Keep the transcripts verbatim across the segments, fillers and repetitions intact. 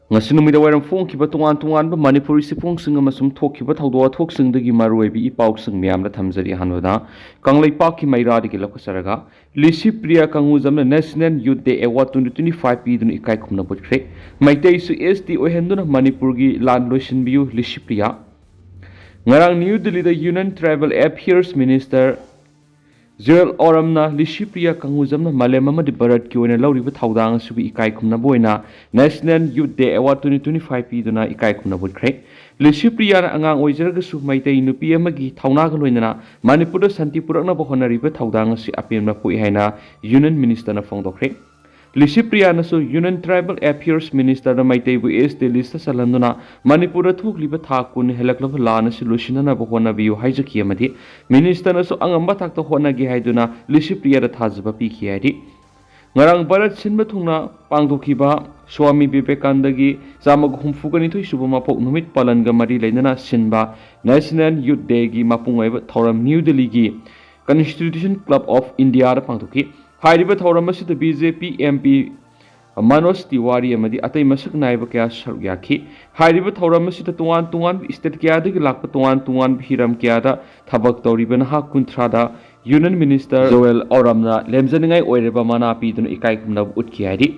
ꯉꯁꯤ ꯅꯨꯃꯤꯗꯥꯡ ꯋꯥꯏꯔꯝ ꯐꯣꯡꯈꯤꯕ ꯇꯣꯉꯥꯟ ꯇꯣꯉꯥꯟꯕ ꯃꯅꯤꯄꯨꯔꯤ ꯆꯦꯐꯣꯡꯁꯤꯡ ꯑꯃꯁꯨꯡ ꯊꯣꯛꯈꯤꯕ ꯊꯧꯗꯣꯛ ꯋꯥꯊꯣꯛꯁꯤꯡꯗꯒꯤ ꯃꯔꯨꯑꯣꯏꯕ ꯏ ꯄꯥꯎꯁꯤꯡ ꯃꯌꯥꯝꯗ ꯊꯝꯖꯔꯤ꯫ ꯑꯍꯥꯟꯕꯗ ꯀꯪꯂꯩꯄꯥꯛꯀꯤ ꯃꯩꯔꯥꯗꯒꯤ ꯂꯧꯈꯠꯆꯔꯒ, Licypriya ꯀꯪꯉꯨꯖꯝꯅ National Youth Day Award twenty twenty five ꯄꯤꯗꯨꯅ ꯏꯀꯥꯏ ꯈꯨꯝꯅꯕ ꯎꯠꯈ꯭ꯔꯦ꯫ ꯃꯩꯇꯩꯁꯨ S T ꯑꯣꯏꯍꯟꯗꯨꯅ ꯃꯅꯤꯄꯨꯔꯒꯤ ꯂꯥꯟ ꯂꯣꯏꯁꯤꯟꯕꯤꯌꯨ, ꯂꯤꯁꯤꯄ꯭ꯔꯤꯌꯥ꯫ ꯉꯔꯥꯡ ꯅ꯭ꯌꯨ ꯗꯤꯜꯂꯤꯗ Union Tribal Affairs Minister ꯖꯨꯑꯦꯜ ꯑꯣꯔꯝꯅ Licypriya ꯀꯪꯉꯨꯖꯝꯅ ꯃꯥꯂꯦꯝ ꯑꯃꯗꯤ ꯚꯥꯔꯠꯀꯤ ꯑꯣꯏꯅ ꯂꯧꯔꯤꯕ ꯊꯧꯗꯥꯡ ꯑꯁꯤꯕꯨ ꯏꯀꯥꯏ ꯈꯨꯝꯅꯕ ꯑꯣꯏꯅ National Youth Day Award twenty twenty five ꯄꯤꯗꯨꯅ ꯏꯀꯥꯏ ꯈꯨꯝꯅꯕ ꯎꯠꯈ꯭ꯔꯦ꯫ ꯂꯤꯁꯤꯄ꯭ꯔꯤꯌꯥꯅ ꯑꯉꯥꯡ ꯑꯣꯏꯖꯔꯒꯁꯨ ꯃꯩꯇꯩ ꯅꯨꯄꯤ ꯑꯃꯒꯤ ꯊꯧꯅꯥꯒ ꯂꯣꯏꯅꯅ ꯃꯅꯤꯄꯨꯔꯗ ꯁꯥꯟꯇꯤ ꯄꯨꯔꯛꯅꯕ ꯍꯣꯠꯅꯔꯤꯕ ꯊꯧꯗꯥꯡ ꯑꯁꯤ ꯑꯄꯦꯟꯕ ꯄꯣꯛꯏ ꯍꯥꯏꯅ Union Ministerꯅ ꯐꯣꯡꯗꯣꯛꯈ꯭ꯔꯦ꯫ ꯂꯤꯁꯤꯄ꯭ꯔꯤꯌꯥꯅꯁꯨ Union Tribal Affairs Ministerꯗ ꯃꯩꯇꯩꯕꯨ S T listꯇ ꯆꯜꯍꯟꯗꯨꯅ ꯃꯅꯤꯄꯨꯔꯗ ꯊꯣꯛꯂꯤꯕ ꯊꯥ ꯀꯨꯟ ꯍꯦꯜꯂꯛꯂꯕ ꯂꯥꯟ ꯑꯁꯤ ꯂꯣꯏꯁꯤꯟꯅꯅꯕ ꯍꯣꯠꯅꯕꯤꯌꯨ ꯍꯥꯏꯖꯈꯤ ꯑꯃꯗꯤ Ministerꯅꯁꯨ ꯑꯉꯝꯕ ꯊꯥꯛꯇ ꯍꯣꯠꯅꯒꯦ ꯍꯥꯏꯗꯨꯅ ꯂꯤꯁꯤꯄ꯭ꯔꯤꯌꯥꯗ ꯊꯥꯖꯕ ꯄꯤꯈꯤ ꯍꯥꯏꯔꯤ꯫ ꯉꯔꯥꯡ ꯚꯥꯔꯠ ꯁꯤꯟꯕ ꯊꯨꯡꯅ ꯄꯥꯡꯊꯣꯛꯈꯤꯕ ꯁ꯭ꯋꯥꯃꯤ ꯕꯤꯕꯦꯀꯥꯟꯗꯒꯤ ꯆꯥꯝꯃꯒ ꯍꯨꯝꯐꯨꯒ ꯅꯤꯊꯣꯏ ꯁꯨꯕ ꯃꯄꯣꯛ ꯅꯨꯃꯤꯠ ꯄꯥꯂꯟꯒ ꯃꯔꯤ ꯂꯩꯅꯅ ꯁꯤꯟꯕ National Youth Dayꯒꯤ ꯃꯄꯨꯡ ꯑꯣꯏꯕ ꯊꯧꯔꯝ ꯅ꯭ꯌꯨ ꯗꯤꯜꯂꯤꯒꯤ Constitution Club of Indiaꯗ ꯄꯥꯡꯊꯣꯛꯈꯤ꯫ ꯍꯥꯏꯔꯤꯕ ꯊꯧꯔꯝ ꯑꯁꯤꯗ B J P M P Manoj ꯇꯤꯋꯥꯔꯤ ꯑꯃꯗꯤ ꯑꯇꯩ ꯃꯁꯛ ꯅꯥꯏꯕ ꯀꯌꯥ ꯁꯔꯨꯛ ꯌꯥꯈꯤ꯫ ꯍꯥꯏꯔꯤꯕ ꯊꯧꯔꯝ ꯑꯁꯤꯗ ꯇꯣꯉꯥꯟ ꯇꯣꯉꯥꯟꯕ state ꯀꯌꯥꯗꯒꯤ ꯂꯥꯛꯄ ꯇꯣꯉꯥꯟ ꯇꯣꯉꯥꯟꯕ ꯍꯤꯔꯝ ꯀꯌꯥꯗ ꯊꯕꯛ ꯇꯧꯔꯤꯕ ꯅꯍꯥ ꯀꯨꯟꯊ꯭ꯔꯥꯗ Union Minister ꯖꯨꯑꯦꯜ ꯑꯣꯔꯝꯅ ꯂꯦꯝꯖꯅꯤꯡꯉꯥꯏ ꯑꯣꯏꯔꯕ ꯃꯅꯥ ꯄꯤꯗꯨꯅ ꯏꯀꯥꯏ ꯈꯨꯝꯅꯕ ꯎꯠꯈꯤ ꯍꯥꯏꯔꯤ꯫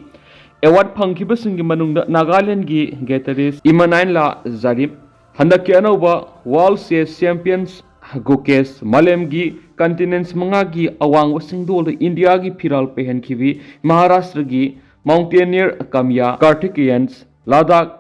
Award ꯐꯪꯈꯤꯕꯁꯤꯡꯒꯤ ꯃꯅꯨꯡꯗ ꯅꯥꯒꯥꯂꯦꯟꯗꯒꯤ guitarist ꯏꯃꯥꯅꯥꯏꯟꯂꯥ ꯖꯥꯔꯤꯞ, ꯍꯟꯗꯛꯀꯤ ꯑꯅꯧꯕ World Chess Champions ꯒꯨꯀꯦꯁ, ꯃꯥꯂꯦꯝꯒꯤ continents ꯃꯉꯥꯒꯤ ꯑꯋꯥꯡꯕ ꯆꯤꯡꯗꯣꯜꯗ ꯏꯟꯗꯤꯌꯥꯒꯤ ꯐꯤꯔꯥꯜ ꯄꯩꯍꯟꯈꯤꯕꯤ ꯃꯍꯥꯔꯥꯁꯇ꯭ꯔꯒꯤ mountaineer ꯀꯝꯌꯥ ꯀꯥꯔꯊꯤꯀꯦꯌꯟꯁ, ꯂꯥꯗꯥꯈ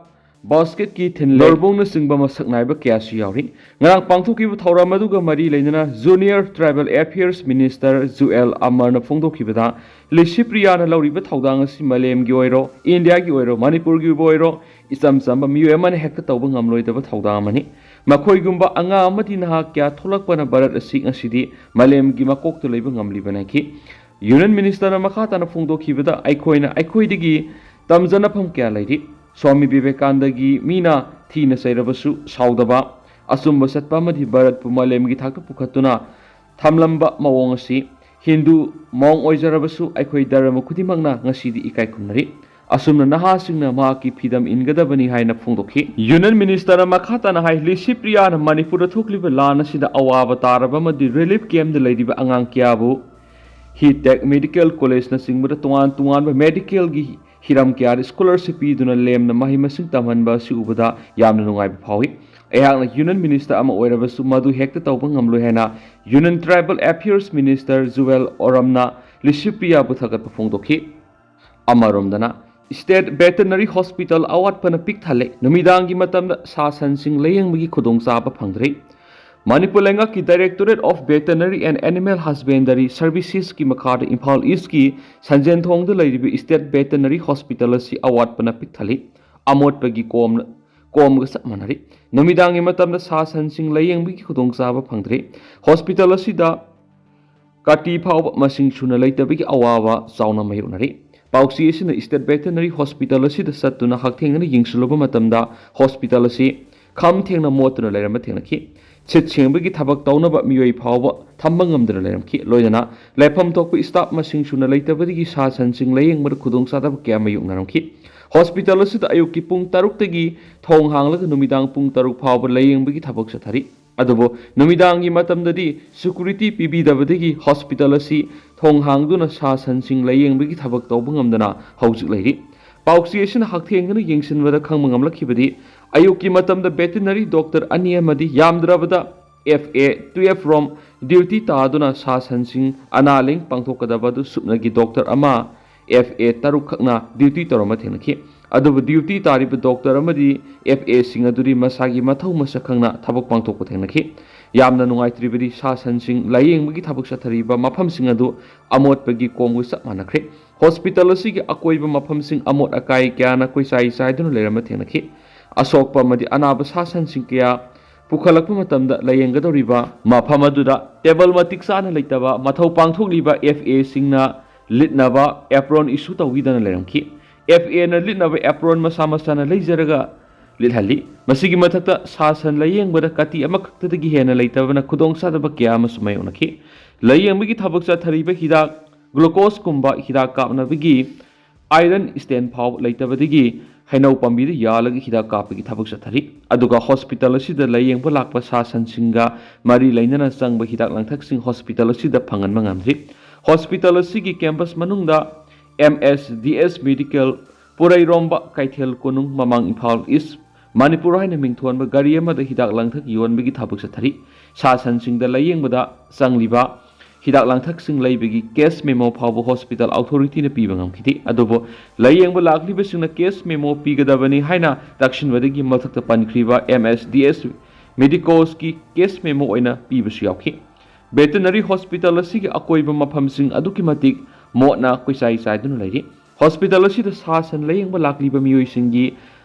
basketꯀꯤ ꯊꯤꯟꯂꯦ ꯅꯣꯔꯕꯣꯡꯅꯆꯤꯡꯕ ꯃꯁꯛ ꯅꯥꯏꯕ ꯀꯌꯥꯁꯨ ꯌꯥꯎꯔꯤ꯫ ꯉꯔꯥꯡ ꯄꯥꯡꯊꯣꯛꯈꯤꯕ ꯊꯧꯔꯝ ꯑꯗꯨꯒ ꯃꯔꯤ ꯂꯩꯅꯅ Union Tribal Affairs Minister ꯖꯨꯑꯦꯜ ꯑꯃꯔꯅ ꯐꯣꯡꯗꯣꯛꯈꯤꯕꯗ, ꯂꯤꯁꯤꯄ꯭ꯔꯤꯌꯥꯅ ꯂꯧꯔꯤꯕ ꯊꯧꯗꯥꯡ ꯑꯁꯤ ꯃꯥꯂꯦꯝꯒꯤ ꯑꯣꯏꯔꯣ, ꯏꯟꯗꯤꯌꯥꯒꯤ ꯑꯣꯏꯔꯣ, ꯃꯅꯤꯄꯨꯔꯒꯤ ꯑꯣꯏꯕ ꯑꯣꯏꯔꯣ, ꯏꯆꯝ ꯆꯝꯕ ꯃꯤꯑꯣꯏ ꯑꯃꯅ ꯍꯦꯛꯇ ꯇꯧꯕ ꯉꯝꯂꯣꯏꯗꯕ ꯊꯧꯗꯥꯡ ꯑꯃꯅꯤ꯫ ꯃꯈꯣꯏꯒꯨꯝꯕ ꯑꯉꯥꯡ ꯑꯃꯗꯤ ꯅꯍꯥ ꯀꯌꯥ ꯊꯣꯛꯂꯛꯄꯅ ꯚꯥꯔꯠ ꯑꯁꯤ ꯉꯁꯤꯗꯤ ꯃꯥꯂꯦꯝꯒꯤ ꯃꯀꯣꯛꯇ ꯂꯩꯕ ꯉꯝꯂꯤꯕꯅꯤ ꯍꯥꯏꯈꯤ꯫ Union Ministerꯅ ꯃꯈꯥ ꯇꯥꯅ ꯐꯣꯡꯗꯣꯛꯈꯤꯕꯗ, ꯑꯩꯈꯣꯏꯅ ꯑꯩꯈꯣꯏꯗꯒꯤ ꯇꯝꯖꯅꯐꯝ ꯀꯌꯥ ꯂꯩꯔꯤ꯫ ꯁ꯭ꯋꯥꯃꯤ ꯕꯤꯕꯦꯀꯥꯟꯗꯒꯤ ꯃꯤꯅ ꯊꯤꯅ ꯆꯩꯔꯕꯁꯨ ꯁꯥꯎꯗꯕ, ꯑꯆꯨꯝꯕ ꯆꯠꯄ ꯑꯃꯗꯤ ꯚꯥꯔꯠꯄꯨ ꯃꯥꯂꯦꯝꯒꯤ ꯊꯥꯛꯇ ꯄꯨꯈꯠꯇꯨꯅ ꯊꯝꯂꯝꯕ ꯃꯑꯣꯡ ꯑꯁꯤ ꯍꯤꯟꯗꯨ ꯃꯑꯣꯡ ꯑꯣꯏꯖꯔꯕꯁꯨ ꯑꯩꯈꯣꯏ ꯙꯔꯃ ꯈꯨꯗꯤꯡꯃꯛꯅ ꯉꯁꯤꯗꯤ ꯏꯀꯥꯏ ꯈꯨꯝꯅꯔꯤ꯫ ꯑꯁꯨꯝꯅ ꯅꯍꯥꯁꯤꯡꯅ ꯃꯍꯥꯛꯀꯤ ꯐꯤꯗꯝ ꯏꯟꯒꯗꯕꯅꯤ ꯍꯥꯏꯅ ꯐꯣꯡꯗꯣꯛꯈꯤ꯫ ꯌꯨꯅꯤꯌꯟ ꯃꯤꯅꯤꯁꯇꯔꯅ ꯃꯈꯥ ꯇꯥꯅ ꯍꯥꯏ, ꯂꯤꯁꯤꯄ꯭ꯔꯤꯌꯥꯅ ꯃꯅꯤꯄꯨꯔꯗ ꯊꯣꯛꯂꯤꯕ ꯂꯥꯟ ꯑꯁꯤꯗ ꯑꯋꯥꯕ ꯇꯥꯔꯕ ꯑꯃꯗꯤ ꯔꯤꯂꯤꯐ ꯀꯦꯝꯞꯇ ꯂꯩꯔꯤꯕ ꯑꯉꯥꯡ ꯀꯌꯥꯕꯨ ꯍꯤꯇꯦꯛ ꯃꯦꯗꯤꯀꯦꯜ ꯀꯣꯂꯦꯖꯅꯆꯤꯡꯕꯗ ꯇꯣꯉꯥꯟ ꯇꯣꯉꯥꯟꯕ ꯃꯦꯗꯤꯀꯦꯜꯒꯤ ꯍꯤꯔꯝ ꯀꯌꯥꯗ ꯁ꯭ꯀꯣꯂꯔꯁꯤꯞ ꯄꯤꯗꯨꯅ ꯂꯦꯝꯅ ꯃꯍꯩ ꯃꯁꯤꯡ ꯇꯝꯍꯟꯕ ꯑꯁꯤ ꯎꯕꯗ ꯌꯥꯝꯅ ꯅꯨꯡꯉꯥꯏꯕ ꯐꯥꯎꯏ꯫ ꯑꯩꯍꯥꯛꯅ ꯌꯨꯅꯤꯌꯟ ꯃꯤꯅꯤꯁꯇꯔ ꯑꯃ ꯑꯣꯏꯔꯕꯁꯨ ꯃꯗꯨ ꯍꯦꯛꯇ ꯇꯧꯕ ꯉꯝꯂꯣꯏ ꯍꯥꯏꯅ ꯌꯨꯅꯤꯌꯟ ꯇ꯭ꯔꯥꯏꯕꯦꯜ ꯑꯦꯐꯤꯌꯔꯁ ꯃꯤꯅꯤꯁꯇꯔ ꯖꯨꯋꯦꯜ ꯑꯣꯔꯝꯅ ꯂꯤꯁꯤꯄ꯭ꯔꯤꯌꯥꯕꯨ ꯊꯥꯒꯠꯄ ꯐꯣꯡꯗꯣꯛꯈꯤ꯫ ꯑꯃꯔꯣꯝꯗꯅ, ꯁ꯭ꯇꯦꯠ ꯚꯦꯇꯔꯅꯔꯤ ꯍꯣꯁꯄꯤꯇꯥꯜ ꯑꯋꯥꯠꯄꯅ ꯄꯤꯛ ꯊꯜꯂꯦ꯫ ꯅꯨꯃꯤꯗꯥꯡꯒꯤ ꯃꯇꯝꯗ ꯁꯥ ꯁꯟꯁꯤꯡ ꯂꯥꯌꯦꯡꯕꯒꯤ ꯈꯨꯗꯣꯡꯆꯥꯕ ꯐꯪꯗ꯭ꯔꯦ꯫ ꯃꯅꯤꯄꯨꯔ ꯂꯩꯉꯥꯛꯀꯤ Directorate of Veterinary and Animal Husbandry Servicesꯀꯤ ꯃꯈꯥꯗ ꯏꯝꯐꯥꯜ ꯏꯁꯀꯤ ꯁꯟꯖꯦꯟꯊꯣꯡꯗ ꯂꯩꯔꯤꯕ ꯁ꯭ꯇꯦꯠ ꯚꯦꯇꯔꯅꯔꯤ ꯍꯣꯁꯄꯤꯇꯥꯜ ꯑꯁꯤ ꯑꯋꯥꯠꯄꯅ ꯄꯤꯛ ꯊꯜꯂꯤ꯫ ꯑꯃꯣꯠꯄꯒꯤ ꯀꯣꯝ-, ꯀꯣꯝꯒ ꯆꯞ ꯃꯥꯟꯅꯔꯤ꯫ ꯅꯨꯃꯤꯗꯥꯡꯒꯤ ꯃꯇꯝꯗ ꯁꯥ ꯁꯟꯁꯤꯡ ꯂꯥꯌꯦꯡꯕꯒꯤ ꯈꯨꯗꯣꯡꯆꯥꯕ ꯐꯪꯗ꯭ꯔꯦ꯫ ꯍꯣꯁꯄꯤꯇꯥꯜ ꯑꯁꯤꯗ ꯀꯥꯇꯤ ꯐꯥꯎꯕ ꯃꯁꯤꯡ ꯁꯨꯅ ꯂꯩꯇꯕꯒꯤ ꯑꯋꯥꯕ ꯆꯥꯎꯅ ꯃꯥꯌꯣꯛꯅꯔꯤ꯫ ꯄꯥꯎꯆꯦ ꯑꯁꯤꯅ ꯁ꯭ꯇꯦꯠ ꯚꯦꯇꯔꯅꯔꯤ ꯍꯣꯁꯄꯤꯇꯥꯜ ꯑꯁꯤꯗ ꯆꯠꯇꯨꯅ ꯍꯛꯊꯦꯡꯅꯅ ꯌꯦꯡꯁꯤꯜꯂꯨꯕ ꯃꯇꯝꯗ ꯍꯣꯁꯄꯤꯇꯥꯜ ꯑꯁꯤ ꯈꯝ ꯊꯦꯡꯅ ꯃꯣꯠꯇꯨꯅ ꯂꯩꯔꯝꯕ ꯊꯦꯡꯅꯈꯤ꯫ ꯁꯤꯠ ꯁꯦꯡꯕꯒꯤ ꯊꯕꯛ ꯇꯧꯅꯕ ꯃꯤꯑꯣꯏ ꯐꯥꯎꯕ ꯊꯝꯕ ꯉꯝꯗꯅ ꯂꯩꯔꯝꯈꯤ꯫ ꯂꯣꯏꯅꯅ ꯂꯩꯐꯝ ꯊꯣꯛꯄ ꯁ꯭ꯇꯥꯐ ꯃꯁꯤꯡ ꯁꯨꯅ ꯂꯩꯇꯕꯗꯒꯤ ꯁꯥ ꯁꯟꯁꯤꯡ ꯂꯥꯌꯦꯡꯕꯗ ꯈꯨꯗꯣꯡꯆꯥꯗꯕ ꯀꯌꯥ ꯃꯥꯌꯣꯛꯅꯔꯝꯈꯤ꯫ ꯍꯣꯁꯄꯤꯇꯥꯜ ꯑꯁꯤꯗ ꯑꯌꯨꯛꯀꯤ ꯄꯨꯡ ꯇꯔꯨꯛꯇꯒꯤ ꯊꯣꯡ ꯍꯥꯡꯂꯒ ꯅꯨꯃꯤꯗꯥꯡ ꯄꯨꯡ ꯇꯔꯨꯛ ꯐꯥꯎꯕ ꯂꯥꯌꯦꯡꯕꯒꯤ ꯊꯕꯛ ꯆꯠꯊꯔꯤ꯫ ꯑꯗꯨꯕꯨ ꯅꯨꯃꯤꯗꯥꯡꯒꯤ ꯃꯇꯝꯗꯗꯤ ꯁꯦꯀ꯭ꯌꯨꯔꯤꯇꯤ ꯄꯤꯕꯤꯗꯕꯗꯒꯤ ꯍꯣꯁꯄꯤꯇꯥꯜ ꯑꯁꯤ ꯊꯣꯡ ꯍꯥꯡꯗꯨꯅ ꯁꯥ ꯁꯟꯁꯤꯡ ꯂꯥꯌꯦꯡꯕꯒꯤ ꯊꯕꯛ ꯇꯧꯕ ꯉꯝꯗꯅ ꯍꯧꯖꯤꯛ ꯂꯩꯔꯤ꯫ ꯄꯥꯎꯆꯦ ꯑꯁꯤꯅ ꯍꯛꯊꯦꯡꯅꯅ ꯌꯦꯡꯁꯤꯟꯕꯗ ꯈꯪꯕ ꯉꯝꯂꯛꯈꯤꯕꯗꯤ, ꯑꯌꯨꯛꯀꯤ ꯃꯇꯝꯗ ꯚꯦꯇꯤꯅꯔꯤ ꯗꯣꯛꯇꯔ ꯑꯅꯤ ꯑꯃꯗꯤ ꯌꯥꯝꯗ꯭ꯔꯕꯗ ꯑꯦꯐ ꯑꯦ ꯇꯨꯌꯦꯜꯐ ꯔꯣꯝ ꯗ꯭ꯌꯨꯇꯤ ꯇꯥꯗꯨꯅ ꯁꯥ ꯁꯟꯁꯤꯡ ꯑꯅꯥ ꯂꯥꯌꯦꯡ ꯄꯥꯡꯊꯣꯛꯀꯗꯕ ꯑꯗꯨ ꯁꯨꯞꯅꯒꯤ ꯗꯣꯛꯇꯔ ꯑꯃ, ꯑꯦꯐ ꯑꯦ ꯇꯔꯨꯛ ꯈꯛꯅ ꯗ꯭ꯌꯨꯇꯤ ꯇꯧꯔꯝꯕ ꯊꯦꯡꯅꯈꯤ꯫ ꯑꯗꯨꯕꯨ ꯗ꯭ꯌꯨꯇꯤ ꯇꯥꯔꯤꯕ ꯗꯣꯛꯇꯔ ꯑꯃꯗꯤ ꯑꯦꯐ ꯑꯦꯁꯤꯡ ꯑꯗꯨꯗꯤ ꯃꯁꯥꯒꯤ ꯃꯊꯧ ꯃꯁꯛ ꯈꯪꯅ ꯊꯕꯛ ꯄꯥꯡꯊꯣꯛꯄ ꯊꯦꯡꯅꯈꯤ꯫ ꯌꯥꯝꯅ ꯅꯨꯡꯉꯥꯏꯇ꯭ꯔꯤꯕꯗꯤ ꯁꯥ ꯁꯟꯁꯤꯡ ꯂꯥꯌꯦꯡꯕꯒꯤ ꯊꯕꯛ ꯆꯠꯊꯔꯤꯕ ꯃꯐꯝꯁꯤꯡ ꯑꯗꯨ ꯑꯃꯣꯠꯄꯒꯤ ꯀꯣꯝꯒ ꯆꯞ ꯃꯥꯟꯅꯈ꯭ꯔꯦ꯫ ꯍꯣꯁꯄꯤꯇꯥꯜ ꯑꯁꯤꯒꯤ ꯑꯀꯣꯏꯕ ꯃꯐꯝꯁꯤꯡ ꯑꯃꯣꯠ ꯑꯀꯥꯏ ꯀꯌꯥꯅ ꯀꯣꯏꯆꯥꯏ ꯆꯥꯏꯗꯨꯅ ꯂꯩꯔꯝꯕ ꯊꯦꯡꯅꯈꯤ꯫ ꯑꯁꯣꯛꯄ ꯑꯃꯗꯤ ꯑꯅꯥꯕ ꯁꯥ ꯁꯟꯁꯤꯡ ꯀꯌꯥ ꯄꯨꯈꯠꯂꯛꯄ ꯃꯇꯝꯗ ꯂꯥꯌꯦꯡꯒꯗꯧꯔꯤꯕ ꯃꯐꯝ ꯑꯗꯨꯗ ꯇꯦꯕꯜ ꯃꯇꯤꯛ ꯆꯥꯅ ꯂꯩꯇꯕ, ꯃꯊꯧ ꯄꯥꯡꯊꯣꯛꯂꯤꯕ ꯑꯦꯐ ꯑꯦꯁꯤꯡꯅ ꯂꯤꯠꯅꯕ ꯑꯦꯄ꯭ꯔꯣꯟ ꯏꯁꯨ ꯇꯧꯕꯤꯗꯅ ꯂꯩꯔꯝꯈꯤ꯫ ꯑꯦꯐ ꯑꯦꯅ ꯂꯤꯠꯅꯕ ꯑꯦꯄ꯭ꯔꯣꯟ ꯃꯁꯥ ꯃꯁꯥꯅ ꯂꯩꯖꯔꯒ ꯂꯤꯠꯍꯜꯂꯤ꯫ ꯃꯁꯤꯒꯤ ꯃꯊꯛꯇ ꯁꯥ ꯁꯟ ꯂꯥꯌꯦꯡꯕꯗ ꯀꯥꯇꯤ ꯑꯃꯈꯛꯇꯗꯒꯤ ꯍꯦꯟꯅ ꯂꯩꯇꯕꯅ ꯈꯨꯗꯣꯡꯆꯥꯗꯕ ꯀꯌꯥ ꯑꯃꯁꯨ ꯃꯥꯌꯣꯛꯅꯈꯤ꯫ ꯂꯥꯌꯦꯡꯕꯒꯤ ꯊꯕꯛ ꯆꯠꯊꯔꯤꯕ ꯍꯤꯗꯥꯛ, ꯒ꯭ꯂꯨꯀꯣꯁꯀꯨꯝꯕ ꯍꯤꯗꯥꯛ ꯀꯥꯞꯅꯕꯒꯤ ꯑꯥꯏꯔꯟ ꯁ꯭ꯇꯦꯟ ꯐꯥꯎꯕ ꯂꯩꯇꯕꯗꯒꯤ ꯍꯩꯅꯧ ꯄꯥꯝꯕꯤꯗ ꯌꯥꯜꯂꯒ ꯍꯤꯗꯥꯛ ꯀꯥꯞꯄꯒꯤ ꯊꯕꯛ ꯆꯠꯊꯔꯤ꯫ ꯑꯗꯨꯒ ꯍꯣꯁꯄꯤꯇꯥꯜ ꯑꯁꯤꯗ ꯂꯥꯌꯦꯡꯕ ꯂꯥꯛꯄ ꯁꯥ ꯁꯟꯁꯤꯡꯒ ꯃꯔꯤ ꯂꯩꯅꯅ ꯆꯪꯕ ꯍꯤꯗꯥꯛ ꯂꯥꯡꯊꯛꯁꯤꯡ ꯍꯣꯁꯄꯤꯇꯥꯜ ꯑꯁꯤꯗ ꯐꯪꯍꯟꯕ ꯉꯝꯗ꯭ꯔꯤ꯫ ꯍꯣꯁꯄꯤꯇꯥꯜ ꯑꯁꯤꯒꯤ ꯀꯦꯝꯄꯁ ꯃꯅꯨꯡꯗ ꯑꯦꯝ ꯑꯦꯁ ꯗꯤ ꯑꯦꯁ ꯃꯦꯗꯤꯀꯦꯜ, ꯄꯨꯔꯩꯔꯣꯝꯕ, ꯀꯩꯊꯦꯜ ꯀꯣꯅꯨꯡ, ꯃꯃꯥꯡ ꯏꯝꯐꯥꯜ ꯏꯁ, ꯃꯅꯤꯄꯨꯔ ꯍꯥꯏꯅ ꯃꯤꯡꯊꯣꯟꯕ ꯒꯥꯔꯤ ꯑꯃꯗ ꯍꯤꯗꯥꯛ ꯂꯥꯡꯊꯛ ꯌꯣꯟꯕꯒꯤ ꯊꯕꯛ ꯆꯠꯊꯔꯤ꯫ ꯁꯥ ꯁꯟꯁꯤꯡꯗ ꯂꯥꯌꯦꯡꯕꯗ ꯆꯪꯂꯤꯕ ꯍꯤꯗꯥꯛ ꯂꯥꯡꯊꯛꯁꯤꯡ ꯂꯩꯕꯒꯤ ꯀꯦꯁ ꯃꯦꯃꯣ ꯐꯥꯎꯕ ꯍꯣꯁꯄꯤꯇꯥꯜ ꯑꯣꯊꯣꯔꯤꯇꯤꯅ ꯄꯤꯕ ꯉꯝꯈꯤꯗꯦ꯫ ꯑꯗꯨꯕꯨ ꯂꯥꯌꯦꯡꯕ ꯂꯥꯛꯂꯤꯕꯁꯤꯡꯅ ꯀꯦꯁ ꯃꯦꯃꯣ ꯄꯤꯒꯗꯕꯅꯤ ꯍꯥꯏꯅ ꯇꯛꯁꯤꯟꯕꯗꯒꯤ ꯃꯊꯛꯇ ꯄꯟꯈ꯭ꯔꯤꯕ ꯑꯦꯝ ꯑꯦꯁ ꯗꯤ ꯑꯦꯁ ꯃꯦꯗꯤꯀꯣꯁꯀꯤ ꯀꯦꯁ ꯃꯦꯃꯣ ꯑꯣꯏꯅ ꯄꯤꯕꯁꯨ ꯌꯥꯎꯈꯤ꯫ ꯚꯦꯇꯦꯅꯔꯤ ꯍꯣꯁꯄꯤꯇꯥꯜ ꯑꯁꯤꯒꯤ ꯑꯀꯣꯏꯕ ꯃꯐꯝꯁꯤꯡ ꯑꯗꯨꯛꯀꯤ ꯃꯇꯤꯛ ꯃꯣꯠꯅ ꯀꯣꯏꯆꯥꯏ ꯆꯥꯏꯗꯨꯅ ꯂꯩꯔꯤ꯫ ꯍꯣꯁꯄꯤꯇꯥꯜ ꯑꯁꯤꯗ ꯁꯥ ꯁꯟ ꯂꯥꯌꯦꯡꯕ ꯂꯥꯛꯂꯤꯕ ꯃꯤꯑꯣꯏꯁꯤꯡꯒꯤ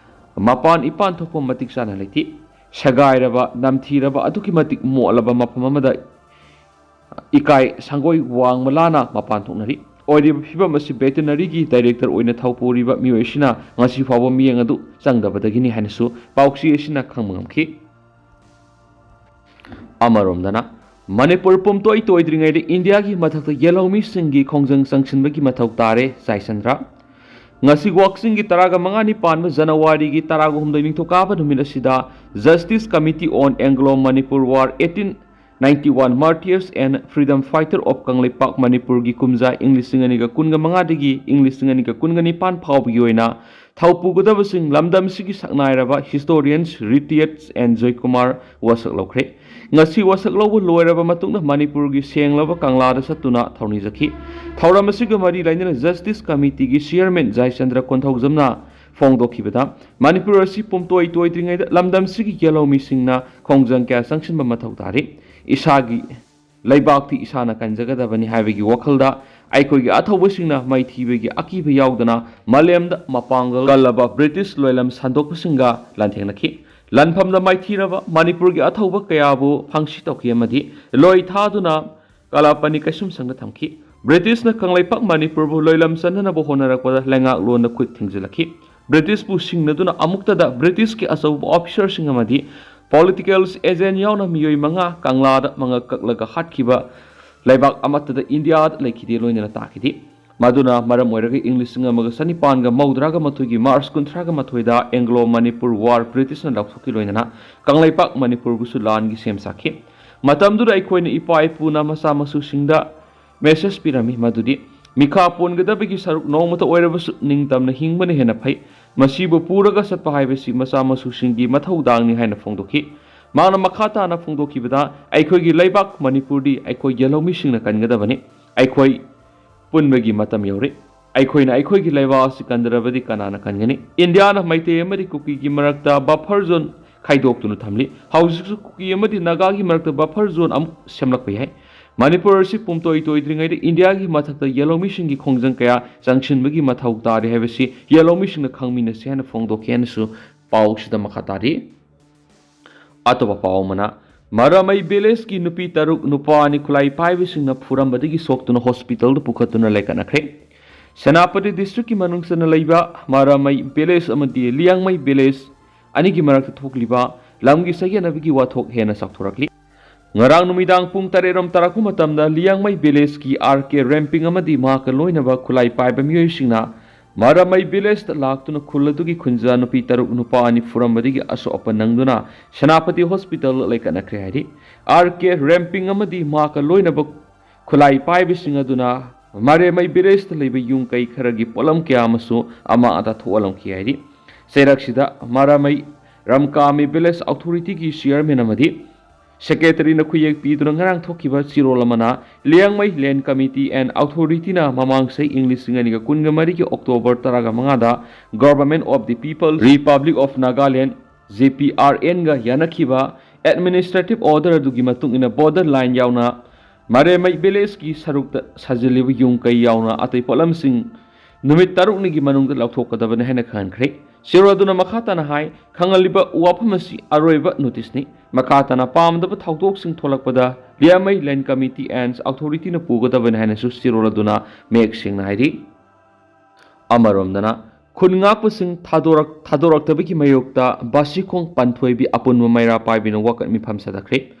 ꯃꯄꯥꯟ ꯏꯄꯥꯟ ꯊꯣꯛꯐꯝ ꯃꯇꯤꯛ ꯆꯥꯅ ꯂꯩꯇꯦ꯫ ꯁꯦꯒꯥꯏꯔꯕ, ꯅꯝꯊꯤꯔꯕ, ꯑꯗꯨꯛꯀꯤ ꯃꯇꯤꯛ ꯃꯣꯠꯂꯕ ꯃꯐꯝ ꯑꯃꯗ ꯏꯀꯥꯏ ꯁꯪꯒꯣꯏ ꯋꯥꯡꯃ ꯂꯥꯅ ꯃꯄꯥꯟ ꯊꯣꯛꯅꯔꯤ꯫ ꯑꯣꯏꯔꯤꯕ ꯐꯤꯕꯝ ꯑꯁꯤ ꯚꯦꯇꯦꯅꯔꯤꯒꯤ ꯗꯥꯏꯔꯦꯛꯇꯔ ꯑꯣꯏꯅ ꯊꯧꯄꯨꯔꯤꯕ ꯃꯤꯑꯣꯏ ꯑꯁꯤꯅ ꯉꯁꯤ ꯐꯥꯎꯕ ꯃꯤꯠꯌꯦꯡ ꯑꯗꯨ ꯆꯪꯗꯕꯗꯒꯤꯅꯤ ꯍꯥꯏꯅꯁꯨ ꯄꯥꯎꯆꯦ ꯑꯁꯤꯅ ꯈꯪꯕ ꯉꯝꯈꯤ꯫ ꯑꯃꯔꯣꯝꯗꯅ, ꯃꯅꯤꯄꯨꯔ ꯄꯨꯝꯇꯣꯏ ꯇꯣꯏꯗ꯭ꯔꯤꯉꯩꯗ ꯏꯟꯗꯤꯌꯥꯒꯤ ꯃꯊꯛꯇ ꯌꯦꯜꯍꯧꯃꯤꯁꯤꯡꯒꯤ ꯈꯣꯡꯖꯪ ꯆꯪꯁꯤꯟꯕꯒꯤ ꯃꯊꯧ ꯇꯥꯔꯦ, ꯖꯥꯏꯆꯟꯗ꯭ꯔ꯫ ꯉꯁꯤ ꯋꯥꯛꯆꯤꯡꯒꯤ ꯇꯔꯥꯒ ꯃꯉꯥꯅꯤ ꯄꯥꯟꯕ ꯖꯅꯋꯥꯔꯤꯒꯤ ꯇꯔꯥꯒ ꯍꯨꯝꯗꯣꯏ ꯅꯤꯡꯊꯧꯀꯥꯕ ꯅꯨꯃꯤꯠ ꯑꯁꯤꯗ Justice Committee on Anglo Manipur War eighteen ninety one Martyrs and Freedom Fighter of Kangleipak ꯃꯅꯤꯄꯨꯔꯒꯤ ꯀꯨꯝꯖꯥ ꯏꯪ ꯂꯤꯁꯤꯡ ꯑꯅꯤꯒ ꯀꯨꯟꯒ ꯃꯉꯥꯗꯒꯤ ꯏꯪ ꯂꯤꯁꯤꯡ ꯑꯅꯤꯒ ꯀꯨꯟꯒ ꯅꯤꯄꯥꯟ ꯐꯥꯎꯕꯒꯤ ꯑꯣꯏꯅ ꯊꯧꯄꯨꯒꯗꯕꯁꯤꯡ ꯂꯝꯗꯝꯁꯤꯒꯤ ꯁꯛꯅꯥꯏꯔꯕ historians ꯔꯤꯇꯤꯌꯠꯁ ꯑꯦꯟ ꯖꯣꯏꯀꯨꯃꯥꯔ ꯋꯥꯁꯛ ꯂꯧꯈ꯭ꯔꯦ꯫ ꯉꯁꯤ ꯋꯥꯁꯛ ꯂꯧꯕ ꯂꯣꯏꯔꯕ ꯃꯇꯨꯡꯗ ꯃꯅꯤꯄꯨꯔꯒꯤ ꯁꯦꯡꯂꯕ ꯀꯪꯂꯥꯗ ꯆꯠꯇꯨꯅ ꯊꯧꯅꯤꯖꯈꯤ꯫ ꯊꯧꯔꯝ ꯑꯁꯤꯒ ꯃꯔꯤ ꯂꯩꯅꯅ Justice Committeeꯒꯤ chairman ꯖꯥꯏꯆꯟꯗ꯭ꯔ ꯀꯣꯟꯊꯧꯖꯝꯅ ꯐꯣꯡꯗꯣꯛꯈꯤꯕꯗ, ꯃꯅꯤꯄꯨꯔ ꯑꯁꯤ ꯄꯨꯝꯇꯣꯏ ꯇꯣꯏꯗ꯭ꯔꯤꯉꯩꯗ ꯂꯝꯗꯝꯁꯤꯒꯤ ꯌꯦꯜꯍꯧꯃꯤꯁꯤꯡꯅ ꯈꯣꯡꯖꯪ ꯀꯌꯥ ꯆꯪꯁꯤꯟꯕ ꯃꯊꯧ ꯇꯥꯔꯤ꯫ ꯏꯁꯥꯒꯤ ꯂꯩꯕꯥꯛꯇꯤ ꯏꯁꯥꯅ ꯀꯟꯖꯒꯗꯕꯅꯤ ꯍꯥꯏꯕꯒꯤ ꯋꯥꯈꯜꯗ ꯑꯩꯈꯣꯏꯒꯤ ꯑꯊꯧꯕꯁꯤꯡꯅ ꯃꯥꯏꯊꯤꯕꯒꯤ ꯑꯀꯤꯕ ꯌꯥꯎꯗꯅ ꯃꯥꯂꯦꯝꯗ ꯃꯄꯥꯡꯒꯜ ꯀꯜꯂꯕ ꯕ꯭ꯔꯤꯇꯤꯁ ꯂꯣꯏꯂꯝ ꯁꯟꯗꯣꯛꯄꯁꯤꯡꯒ ꯂꯥꯟꯊꯦꯡꯅꯈꯤ꯫ ꯂꯥꯟꯐꯝꯗ ꯃꯥꯏꯊꯤꯔꯕ ꯃꯅꯤꯄꯨꯔꯒꯤ ꯑꯊꯧꯕ ꯀꯌꯥꯕꯨ ꯐꯪꯁꯤ ꯇꯧꯈꯤ ꯑꯃꯗꯤ ꯂꯣꯏ ꯊꯥꯗꯨꯅ ꯀꯂꯥꯄꯅꯤ ꯀꯩꯁꯨꯝꯁꯪꯗ ꯊꯝꯈꯤ꯫ ꯕ꯭ꯔꯤꯇꯤꯁꯅ ꯀꯪꯂꯩꯄꯥꯛ ꯃꯅꯤꯄꯨꯔꯕꯨ ꯂꯣꯏꯂꯝ ꯆꯟꯅꯅꯕ ꯍꯣꯠꯅꯔꯛꯄꯗ ꯂꯩꯉꯥꯛꯂꯣꯟꯗ ꯈꯨꯠ ꯊꯤꯡꯖꯤꯜꯂꯛꯈꯤ꯫ ꯕ꯭ꯔꯤꯇꯤꯁꯄꯨ ꯁꯤꯡꯅꯗꯨꯅ ꯑꯃꯨꯛꯇꯗ ꯕ꯭ꯔꯤꯇꯤꯁꯀꯤ ꯑꯆꯧꯕ officers ꯁꯤꯡ ꯑꯃꯗꯤ political agent ꯌꯥꯎꯅ ꯃꯤꯑꯣꯏ ꯃꯉꯥ ꯀꯪꯂꯥꯗ ꯃꯉꯛ ꯀꯛꯂꯒ ꯍꯥꯠꯈꯤꯕ ꯂꯩꯕꯥꯛ ꯑꯃꯠꯇꯗ ꯏꯟꯗꯤꯌꯥꯗ ꯂꯩꯈꯤꯗꯦ, ꯂꯣꯏꯅꯅ ꯇꯥꯈꯤꯗꯦ꯫ ꯃꯗꯨꯅ ꯃꯔꯝ ꯑꯣꯏꯔꯒ ꯏꯪ ꯂꯤꯁꯤꯡ ꯑꯃꯒ ꯆꯅꯤꯄꯥꯟꯒ ꯃꯧꯗ꯭ꯔꯥꯒ ꯃꯥꯊꯣꯏꯒꯤ ꯃꯥꯔꯆ ꯀꯨꯟꯊ꯭ꯔꯥꯒ ꯃꯥꯊꯣꯏꯗ ꯑꯦꯡꯒ꯭ꯂꯣ ꯃꯅꯤꯄꯨꯔ ꯋꯥꯔ ꯕ꯭ꯔꯤꯇꯤꯁꯅ ꯂꯥꯎꯊꯣꯛꯈꯤ ꯂꯣꯏꯅꯅ ꯀꯪꯂꯩꯄꯥꯛ ꯃꯅꯤꯄꯨꯔꯕꯨꯁꯨ ꯂꯥꯟꯒꯤ ꯁꯦꯝ ꯁꯥꯈꯤ꯫ ꯃꯇꯝꯗꯨꯗ ꯑꯩꯈꯣꯏꯅ ꯏꯄꯥ ꯏꯄꯨꯅ ꯃꯆꯥ ꯃꯁꯨꯁꯤꯡꯗ ꯃꯦꯁꯦꯖ ꯄꯤꯔꯝꯃꯤ, ꯃꯗꯨꯗꯤ ꯃꯤꯈꯥ ꯄꯣꯟꯒꯗꯕꯒꯤ ꯁꯔꯨꯛ ꯅꯣꯡꯃꯇ ꯑꯣꯏꯔꯕꯁꯨ ꯅꯤꯡꯇꯝꯅ ꯍꯤꯡꯕꯅ ꯍꯦꯟꯅ ꯐꯩ꯫ ꯃꯁꯤꯕꯨ ꯄꯨꯔꯒ ꯆꯠꯄ ꯍꯥꯏꯕꯁꯤ ꯃꯆꯥ ꯃꯁꯨꯁꯤꯡꯒꯤ ꯃꯊꯧꯗꯥꯡꯅꯤ ꯍꯥꯏꯅ ꯐꯣꯡꯗꯣꯛꯈꯤ꯫ ꯃꯍꯥꯛꯅ ꯃꯈꯥ ꯇꯥꯅ ꯐꯣꯡꯗꯣꯛꯈꯤꯕꯗ, ꯑꯩꯈꯣꯏꯒꯤ ꯂꯩꯕꯥꯛ ꯃꯅꯤꯄꯨꯔꯗꯤ ꯑꯩꯈꯣꯏ ꯌꯦꯜꯍꯧꯃꯤꯁꯤꯡꯅ ꯀꯟꯒꯗꯕꯅꯤ꯫ ꯑꯩꯈꯣꯏ ꯄꯨꯟꯕꯒꯤ ꯃꯇꯝ ꯌꯧꯔꯦ꯫ ꯑꯩꯈꯣꯏꯅ ꯑꯩꯈꯣꯏꯒꯤ ꯂꯩꯕꯥꯛ ꯑꯁꯤ ꯀꯟꯗ꯭ꯔꯕꯗꯤ ꯀꯅꯥꯅ ꯀꯟꯒꯅꯤ? ꯏꯟꯗꯤꯌꯥꯅ ꯃꯩꯇꯩ ꯑꯃꯗꯤ ꯀꯨꯀꯤꯒꯤ ꯃꯔꯛꯇ ꯕꯐꯔ ꯖꯣꯟ ꯈꯥꯏꯗꯣꯛꯇꯨꯅ ꯊꯝꯂꯤ꯫ ꯍꯧꯖꯤꯛꯁꯨ ꯀꯨꯀꯤ ꯑꯃꯗꯤ ꯅꯥꯒꯥꯒꯤ ꯃꯔꯛꯇ ꯕꯐꯔ ꯖꯣꯟ ꯑꯃꯨꯛ ꯁꯦꯝꯂꯛꯄ ꯌꯥꯏ꯫ ꯃꯅꯤꯄꯨꯔ ꯑꯁꯤ ꯄꯨꯝꯇꯣꯏ ꯇꯣꯏꯗ꯭ꯔꯤꯉꯩꯗ ꯏꯟꯗꯤꯌꯥꯒꯤ ꯃꯊꯛꯇ ꯌꯦꯜꯍꯧꯃꯤꯁꯤꯡꯒꯤ ꯈꯣꯡꯖꯪ ꯀꯌꯥ ꯆꯪꯁꯤꯟꯕꯒꯤ ꯃꯊꯧ ꯇꯥꯔꯤ ꯍꯥꯏꯕꯁꯤ ꯌꯦꯜꯍꯧꯃꯤꯁꯤꯡꯅ ꯈꯪꯃꯤꯟꯅꯁꯤ ꯍꯥꯏꯅ ꯐꯣꯡꯗꯣꯛꯈꯤ ꯍꯥꯏꯅꯁꯨ ꯄꯥꯎꯁꯤꯗ ꯃꯈꯥ ꯇꯥꯔꯤ꯫ ꯑꯇꯣꯞꯄ ꯄꯥꯎ ꯑꯃꯅ, ꯃꯔꯥꯃꯩ ꯚꯤꯂꯦꯖꯀꯤ ꯅꯨꯄꯤ ꯇꯔꯨꯛ ꯅꯨꯄꯥ ꯑꯅꯤ ꯈꯨꯠꯂꯥꯏ ꯄꯥꯏꯕꯁꯤꯡꯅ ꯐꯨꯔꯝꯕꯗꯒꯤ ꯁꯣꯛꯇꯨꯅ ꯍꯣꯁꯄꯤꯇꯥꯜꯗ ꯄꯨꯈꯠꯇꯨꯅ ꯂꯩꯈꯠꯅꯈ꯭ꯔꯦ꯫ ꯁꯦꯅꯥꯄꯇꯤ ꯗꯤꯁꯇ꯭ꯔꯤꯛꯀꯤ ꯃꯅꯨꯡ ꯆꯟꯅ ꯂꯩꯕ ꯃꯔꯥꯃꯩ ꯚꯤꯂꯦꯖ ꯑꯃꯗꯤ ꯂꯤꯌꯥꯡꯃꯩ ꯚꯤꯂꯦꯖ ꯑꯅꯤꯒꯤ ꯃꯔꯛꯇ ꯊꯣꯛꯂꯤꯕ ꯂꯝꯒꯤ ꯆꯌꯦꯠꯅꯕꯒꯤ ꯋꯥꯊꯣꯛ ꯍꯦꯟꯅ ꯆꯥꯎꯊꯣꯔꯛꯂꯤ꯫ ꯉꯔꯥꯡ ꯅꯨꯃꯤꯗꯥꯡ ꯄꯨꯡ ꯇꯔꯦꯠ ꯔꯣꯝ ꯇꯥꯔꯛꯄ ꯃꯇꯝꯗ ꯂꯤꯌꯥꯡꯃꯩ ꯚꯤꯂꯦꯖꯀꯤ ꯑꯥꯔ ꯀꯦ ꯔꯦꯝꯄꯤꯡ ꯑꯃꯗꯤ ꯃꯍꯥꯛꯀ ꯂꯣꯏꯅꯕ ꯈꯨꯠꯂꯥꯏ ꯄꯥꯏꯕ ꯃꯤꯑꯣꯏꯁꯤꯡꯅ ꯃꯔꯥꯃꯩ ꯚꯤꯂꯦꯖꯇ ꯂꯥꯛꯇꯨꯅ ꯈꯨꯜ ꯑꯗꯨꯒꯤ ꯈꯨꯟꯖꯥ ꯅꯨꯄꯤ ꯇꯔꯨꯛ ꯅꯨꯄꯥ ꯑꯅꯤ ꯐꯨꯔꯝꯕꯗꯒꯤ ꯑꯁꯣꯛ ꯑꯄꯟ ꯅꯪꯗꯨꯅ ꯁꯦꯅꯥꯄꯇꯤ ꯍꯣꯁꯄꯤꯇꯥꯜꯗ ꯂꯩꯈꯠꯅꯈ꯭ꯔꯦ ꯍꯥꯏꯔꯤ꯫ ꯑꯥꯔ ꯀꯦ ꯔꯦꯝꯄꯤꯡ ꯑꯃꯗꯤ ꯃꯍꯥꯛꯀ ꯂꯣꯏꯅꯕ ꯈꯨꯠꯂꯥꯏ ꯄꯥꯏꯕꯁꯤꯡ ꯑꯗꯨꯅ ꯃꯔꯦꯃꯩ ꯚꯤꯂꯦꯖꯇ ꯂꯩꯕ ꯌꯨꯝ ꯀꯩ ꯈꯔꯒꯤ ꯄꯣꯠꯂꯝ ꯀꯌꯥ ꯑꯃꯁꯨ ꯑꯃꯥꯡ ꯑꯇꯥ ꯊꯣꯛꯍꯜꯂꯝꯈꯤ ꯍꯥꯏꯔꯤ꯫ ꯆꯩꯔꯛꯁꯤꯗ ꯃꯔꯥꯃꯩ ꯔꯝꯀꯥꯃꯤ ꯚꯤꯂꯦꯖ ꯑꯣꯊꯣꯔꯤꯇꯤꯒꯤ ꯆꯤꯌꯔꯃꯦꯟ ꯑꯃꯗꯤ ꯁꯦꯀ꯭ꯔꯦꯇꯔꯤꯅ ꯈꯨꯌꯦꯛ ꯄꯤꯗꯨꯅ ꯉꯔꯥꯡ ꯊꯣꯛꯈꯤꯕ ꯆꯦꯔꯣꯜ ꯑꯃꯅ, ꯂꯤꯌꯥꯡꯃꯩ ꯂꯦꯟ ꯀꯃꯤꯇꯤ ꯑꯦꯟ ꯑꯣꯊꯣꯔꯤꯇꯤꯅ ꯃꯃꯥꯡ ꯆꯍꯤ ꯏꯪ ꯂꯤꯁꯤꯡ ꯑꯅꯤꯒ ꯀꯨꯟꯒ ꯃꯔꯤꯒꯤ ꯑꯣꯛꯇꯣꯕꯔ ꯇꯔꯥꯒ ꯃꯉꯥꯗ Government of the People Republic of Nagaland, G P R ꯑꯦꯟꯒ ꯌꯥꯅꯈꯤꯕ ꯑꯦꯗꯃꯤꯅꯤꯁꯇ꯭ꯔꯦꯇꯤꯚ ꯑꯣꯔꯗꯔ ꯑꯗꯨꯒꯤ ꯃꯇꯨꯡ ꯏꯟꯅ ꯕꯣꯔꯗꯔ ꯂꯥꯏꯟ ꯌꯥꯎꯅ ꯃꯔꯦꯃꯩ ꯚꯤꯂꯦꯖꯀꯤ ꯁꯔꯨꯛꯇ ꯁꯥꯖꯤꯜꯂꯤꯕ ꯌꯨꯝ ꯀꯩ ꯌꯥꯎꯅ ꯑꯇꯩ ꯄꯣꯠꯂꯝꯁꯤꯡ ꯅꯨꯃꯤꯠ ꯇꯔꯨꯛꯅꯤꯒꯤ ꯃꯅꯨꯡꯗ ꯂꯧꯊꯣꯛꯀꯗꯕꯅꯤ ꯍꯥꯏꯅ ꯈꯪꯍꯟꯈ꯭ꯔꯦ꯫ ꯆꯦꯔꯣꯜ ꯑꯗꯨꯅ ꯃꯈꯥ ꯇꯥꯅ ꯍꯥꯏ, ꯈꯪꯍꯜꯂꯤꯕ ꯋꯥꯐꯝ ꯑꯁꯤ ꯑꯔꯣꯏꯕ ꯅꯣꯇꯤꯁꯅꯤ꯫ ꯃꯈꯥ ꯇꯥꯅ ꯄꯥꯝꯗꯕ ꯊꯧꯗꯣꯛꯁꯤꯡ ꯊꯣꯛꯂꯛꯄꯗ ꯂꯤꯌꯥꯃꯩ ꯂꯦꯟ ꯀꯃꯤꯇꯤ ꯑꯦꯟ ꯑꯣꯊꯣꯔꯤꯇꯤꯅ ꯄꯨꯒꯗꯕꯅꯤ ꯍꯥꯏꯅꯁꯨ ꯆꯦꯔꯣꯜ ꯑꯗꯨꯅ ꯃꯌꯦꯛ ꯁꯦꯡꯅ ꯍꯥꯏꯔꯤ꯫ ꯑꯃꯔꯣꯝꯗꯅ, ꯈꯨꯟ ꯉꯥꯛꯄꯁꯤꯡ ꯊꯥꯗꯣꯔꯛ-, ꯊꯥꯗꯣꯔꯛꯇꯕꯒꯤ ꯃꯥꯌꯣꯛꯇ ꯕꯥꯁꯤꯈꯣꯡ ꯄꯥꯟꯊꯣꯏꯕꯤ ꯑꯄꯨꯟꯕ ꯃꯩꯔꯥ ꯄꯥꯏꯕꯤꯅ ꯋꯥꯀꯠ ꯃꯤꯐꯝ ꯆꯠꯊꯈ꯭ꯔꯦ꯫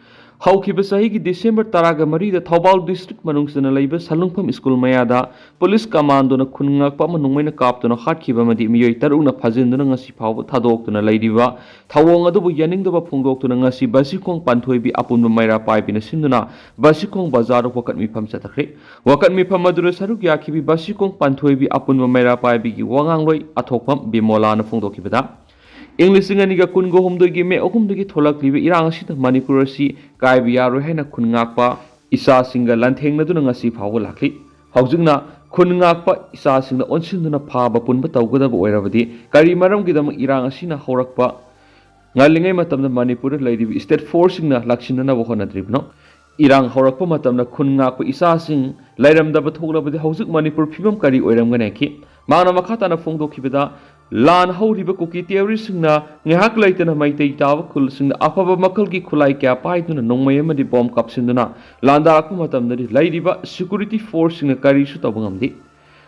ꯍꯧꯈꯤꯕ ꯆꯍꯤꯒꯤ ꯗꯤꯁꯦꯝꯕꯔ ꯇꯔꯥꯒ ꯃꯔꯤꯗ ꯊꯧꯕꯥꯜ ꯗꯤꯁꯇ꯭ꯔꯤꯛ ꯃꯅꯨꯡ ꯆꯟꯅ ꯂꯩꯕ ꯁꯂꯨꯡꯐꯝ ꯁ꯭ꯀꯨꯜ ꯃꯌꯥꯗ ꯄꯨꯂꯤꯁ ꯀꯃꯥꯟꯗꯣꯅ ꯈꯨꯟ ꯉꯥꯛꯄ ꯑꯃ ꯅꯣꯡꯃꯩꯅ ꯀꯥꯞꯇꯨꯅ ꯍꯥꯠꯈꯤꯕ ꯑꯃꯗꯤ ꯃꯤꯑꯣꯏ ꯇꯔꯨꯛꯅ ꯐꯥꯖꯤꯟꯗꯨꯅ ꯉꯁꯤ ꯐꯥꯎꯕ ꯊꯥꯗꯣꯛꯇꯨꯅ ꯂꯩꯔꯤꯕ ꯊꯧꯑꯣꯡ ꯑꯗꯨꯕꯨ ꯌꯥꯅꯤꯡꯗꯕ ꯐꯣꯡꯗꯣꯛꯇꯨꯅ ꯉꯁꯤ ꯕꯥꯁꯤꯈꯣꯡ ꯄꯥꯟꯊꯣꯏꯕꯤ ꯑꯄꯨꯟꯕ ꯃꯩꯔꯥ ꯄꯥꯏꯕꯤꯅ ꯁꯤꯟꯗꯨꯅ ꯕꯥꯁꯤꯈꯣꯡ ꯕꯖꯥꯔꯗ ꯋꯥꯀꯠ ꯃꯤꯐꯝ ꯆꯠꯊꯈ꯭ꯔꯦ꯫ ꯋꯥꯀꯠ ꯃꯤꯐꯝ ꯑꯗꯨꯗ ꯁꯔꯨꯛ ꯌꯥꯈꯤꯕꯤ ꯕꯥꯁꯤꯈꯣꯡ ꯄꯥꯟꯊꯣꯏꯕꯤ ꯑꯄꯨꯟꯕ ꯃꯩꯔꯥ ꯄꯥꯏꯕꯤꯒꯤ ꯋꯥꯉꯥꯡꯂꯣꯏ ꯑꯊꯣꯛꯐꯝ ꯕꯤꯃꯣꯂꯥꯅ ꯐꯣꯡꯗꯣꯛꯈꯤꯕꯗ, ꯏꯪ ꯂꯤꯁꯤꯡ ꯑꯅꯤꯒ ꯀꯨꯟꯒ ꯍꯨꯝꯗꯣꯏꯒꯤ ꯃꯦ ꯑꯍꯨꯝꯗꯒꯤ ꯊꯣꯛꯂꯛꯂꯤꯕ ꯏꯔꯥꯡ ꯑꯁꯤꯗ ꯃꯅꯤꯄꯨꯔ ꯑꯁꯤ ꯀꯥꯏꯕ ꯌꯥꯔꯣꯏ ꯍꯥꯏꯅ ꯈꯨꯟ ꯉꯥꯛꯄ ꯏꯆꯥꯁꯤꯡꯒ ꯂꯥꯟꯊꯦꯡꯅꯗꯨꯅ ꯉꯁꯤ ꯐꯥꯎꯕ ꯂꯥꯛꯂꯤ꯫ ꯍꯧꯖꯤꯛꯅ ꯈꯨꯟ ꯉꯥꯛꯄ ꯏꯆꯥꯁꯤꯡꯅ ꯑꯣꯟꯁꯤꯟꯗꯨꯅ ꯐꯥꯕ ꯄꯨꯟꯕ ꯇꯧꯒꯗꯕ ꯑꯣꯏꯔꯕꯗꯤ ꯀꯔꯤ ꯃꯔꯝꯒꯤꯗꯃꯛ ꯏꯔꯥꯡ ꯑꯁꯤꯅ ꯍꯧꯔꯛꯄ ꯉꯜꯂꯤꯉꯩ ꯃꯇꯝꯗ ꯃꯅꯤꯄꯨꯔꯗ ꯂꯩꯔꯤꯕ ꯁ꯭ꯇꯦꯠ ꯐꯣꯔꯁꯁꯤꯡꯅ ꯂꯥꯛꯁꯤꯟꯅꯅꯕ ꯍꯣꯠꯅꯗ꯭ꯔꯤꯕꯅꯣ? ꯏꯔꯥꯡ ꯍꯧꯔꯛꯄ ꯃꯇꯝꯗ ꯈꯨꯟ ꯉꯥꯛꯄ ꯏꯆꯥꯁꯤꯡ ꯂꯩꯔꯝꯗꯕ ꯊꯣꯛꯂꯕꯗꯤ ꯍꯧꯖꯤꯛ ꯃꯅꯤꯄꯨꯔ ꯐꯤꯕꯝ ꯀꯔꯤ ꯑꯣꯏꯔꯝꯒꯅꯤ ꯍꯥꯏꯈꯤ꯫ ꯃꯍꯥꯛꯅ ꯃꯈꯥ ꯇꯥꯅ ꯐꯣꯡꯗꯣꯛꯈꯤꯕꯗ, ꯂꯥꯟ ꯍꯧꯔꯤꯕ ꯀꯨꯀꯤ ꯇꯦꯔꯣꯔꯤꯁꯁꯤꯡꯅ ꯉꯥꯏꯍꯥꯛ ꯂꯩꯇꯅ ꯃꯩꯇꯩ ꯇꯥꯕ ꯈꯨꯜꯁꯤꯡꯗ ꯑꯐꯕ ꯃꯈꯜꯒꯤ ꯈꯨꯠꯂꯥꯏ ꯀꯌꯥ ꯄꯥꯏꯗꯨꯅ ꯅꯣꯡꯃꯩ ꯑꯃꯗꯤ ꯕꯣꯝ ꯀꯥꯞꯁꯤꯟꯗꯨꯅ ꯂꯥꯟꯗꯥꯔꯛꯄ ꯃꯇꯝꯗꯗꯤ ꯂꯩꯔꯤꯕ ꯁꯦꯀ꯭ꯌꯨꯔꯤꯇꯤ ꯐꯣꯔꯁꯁꯤꯡꯅ ꯀꯔꯤꯁꯨ ꯇꯧꯕ ꯉꯝꯗꯦ꯫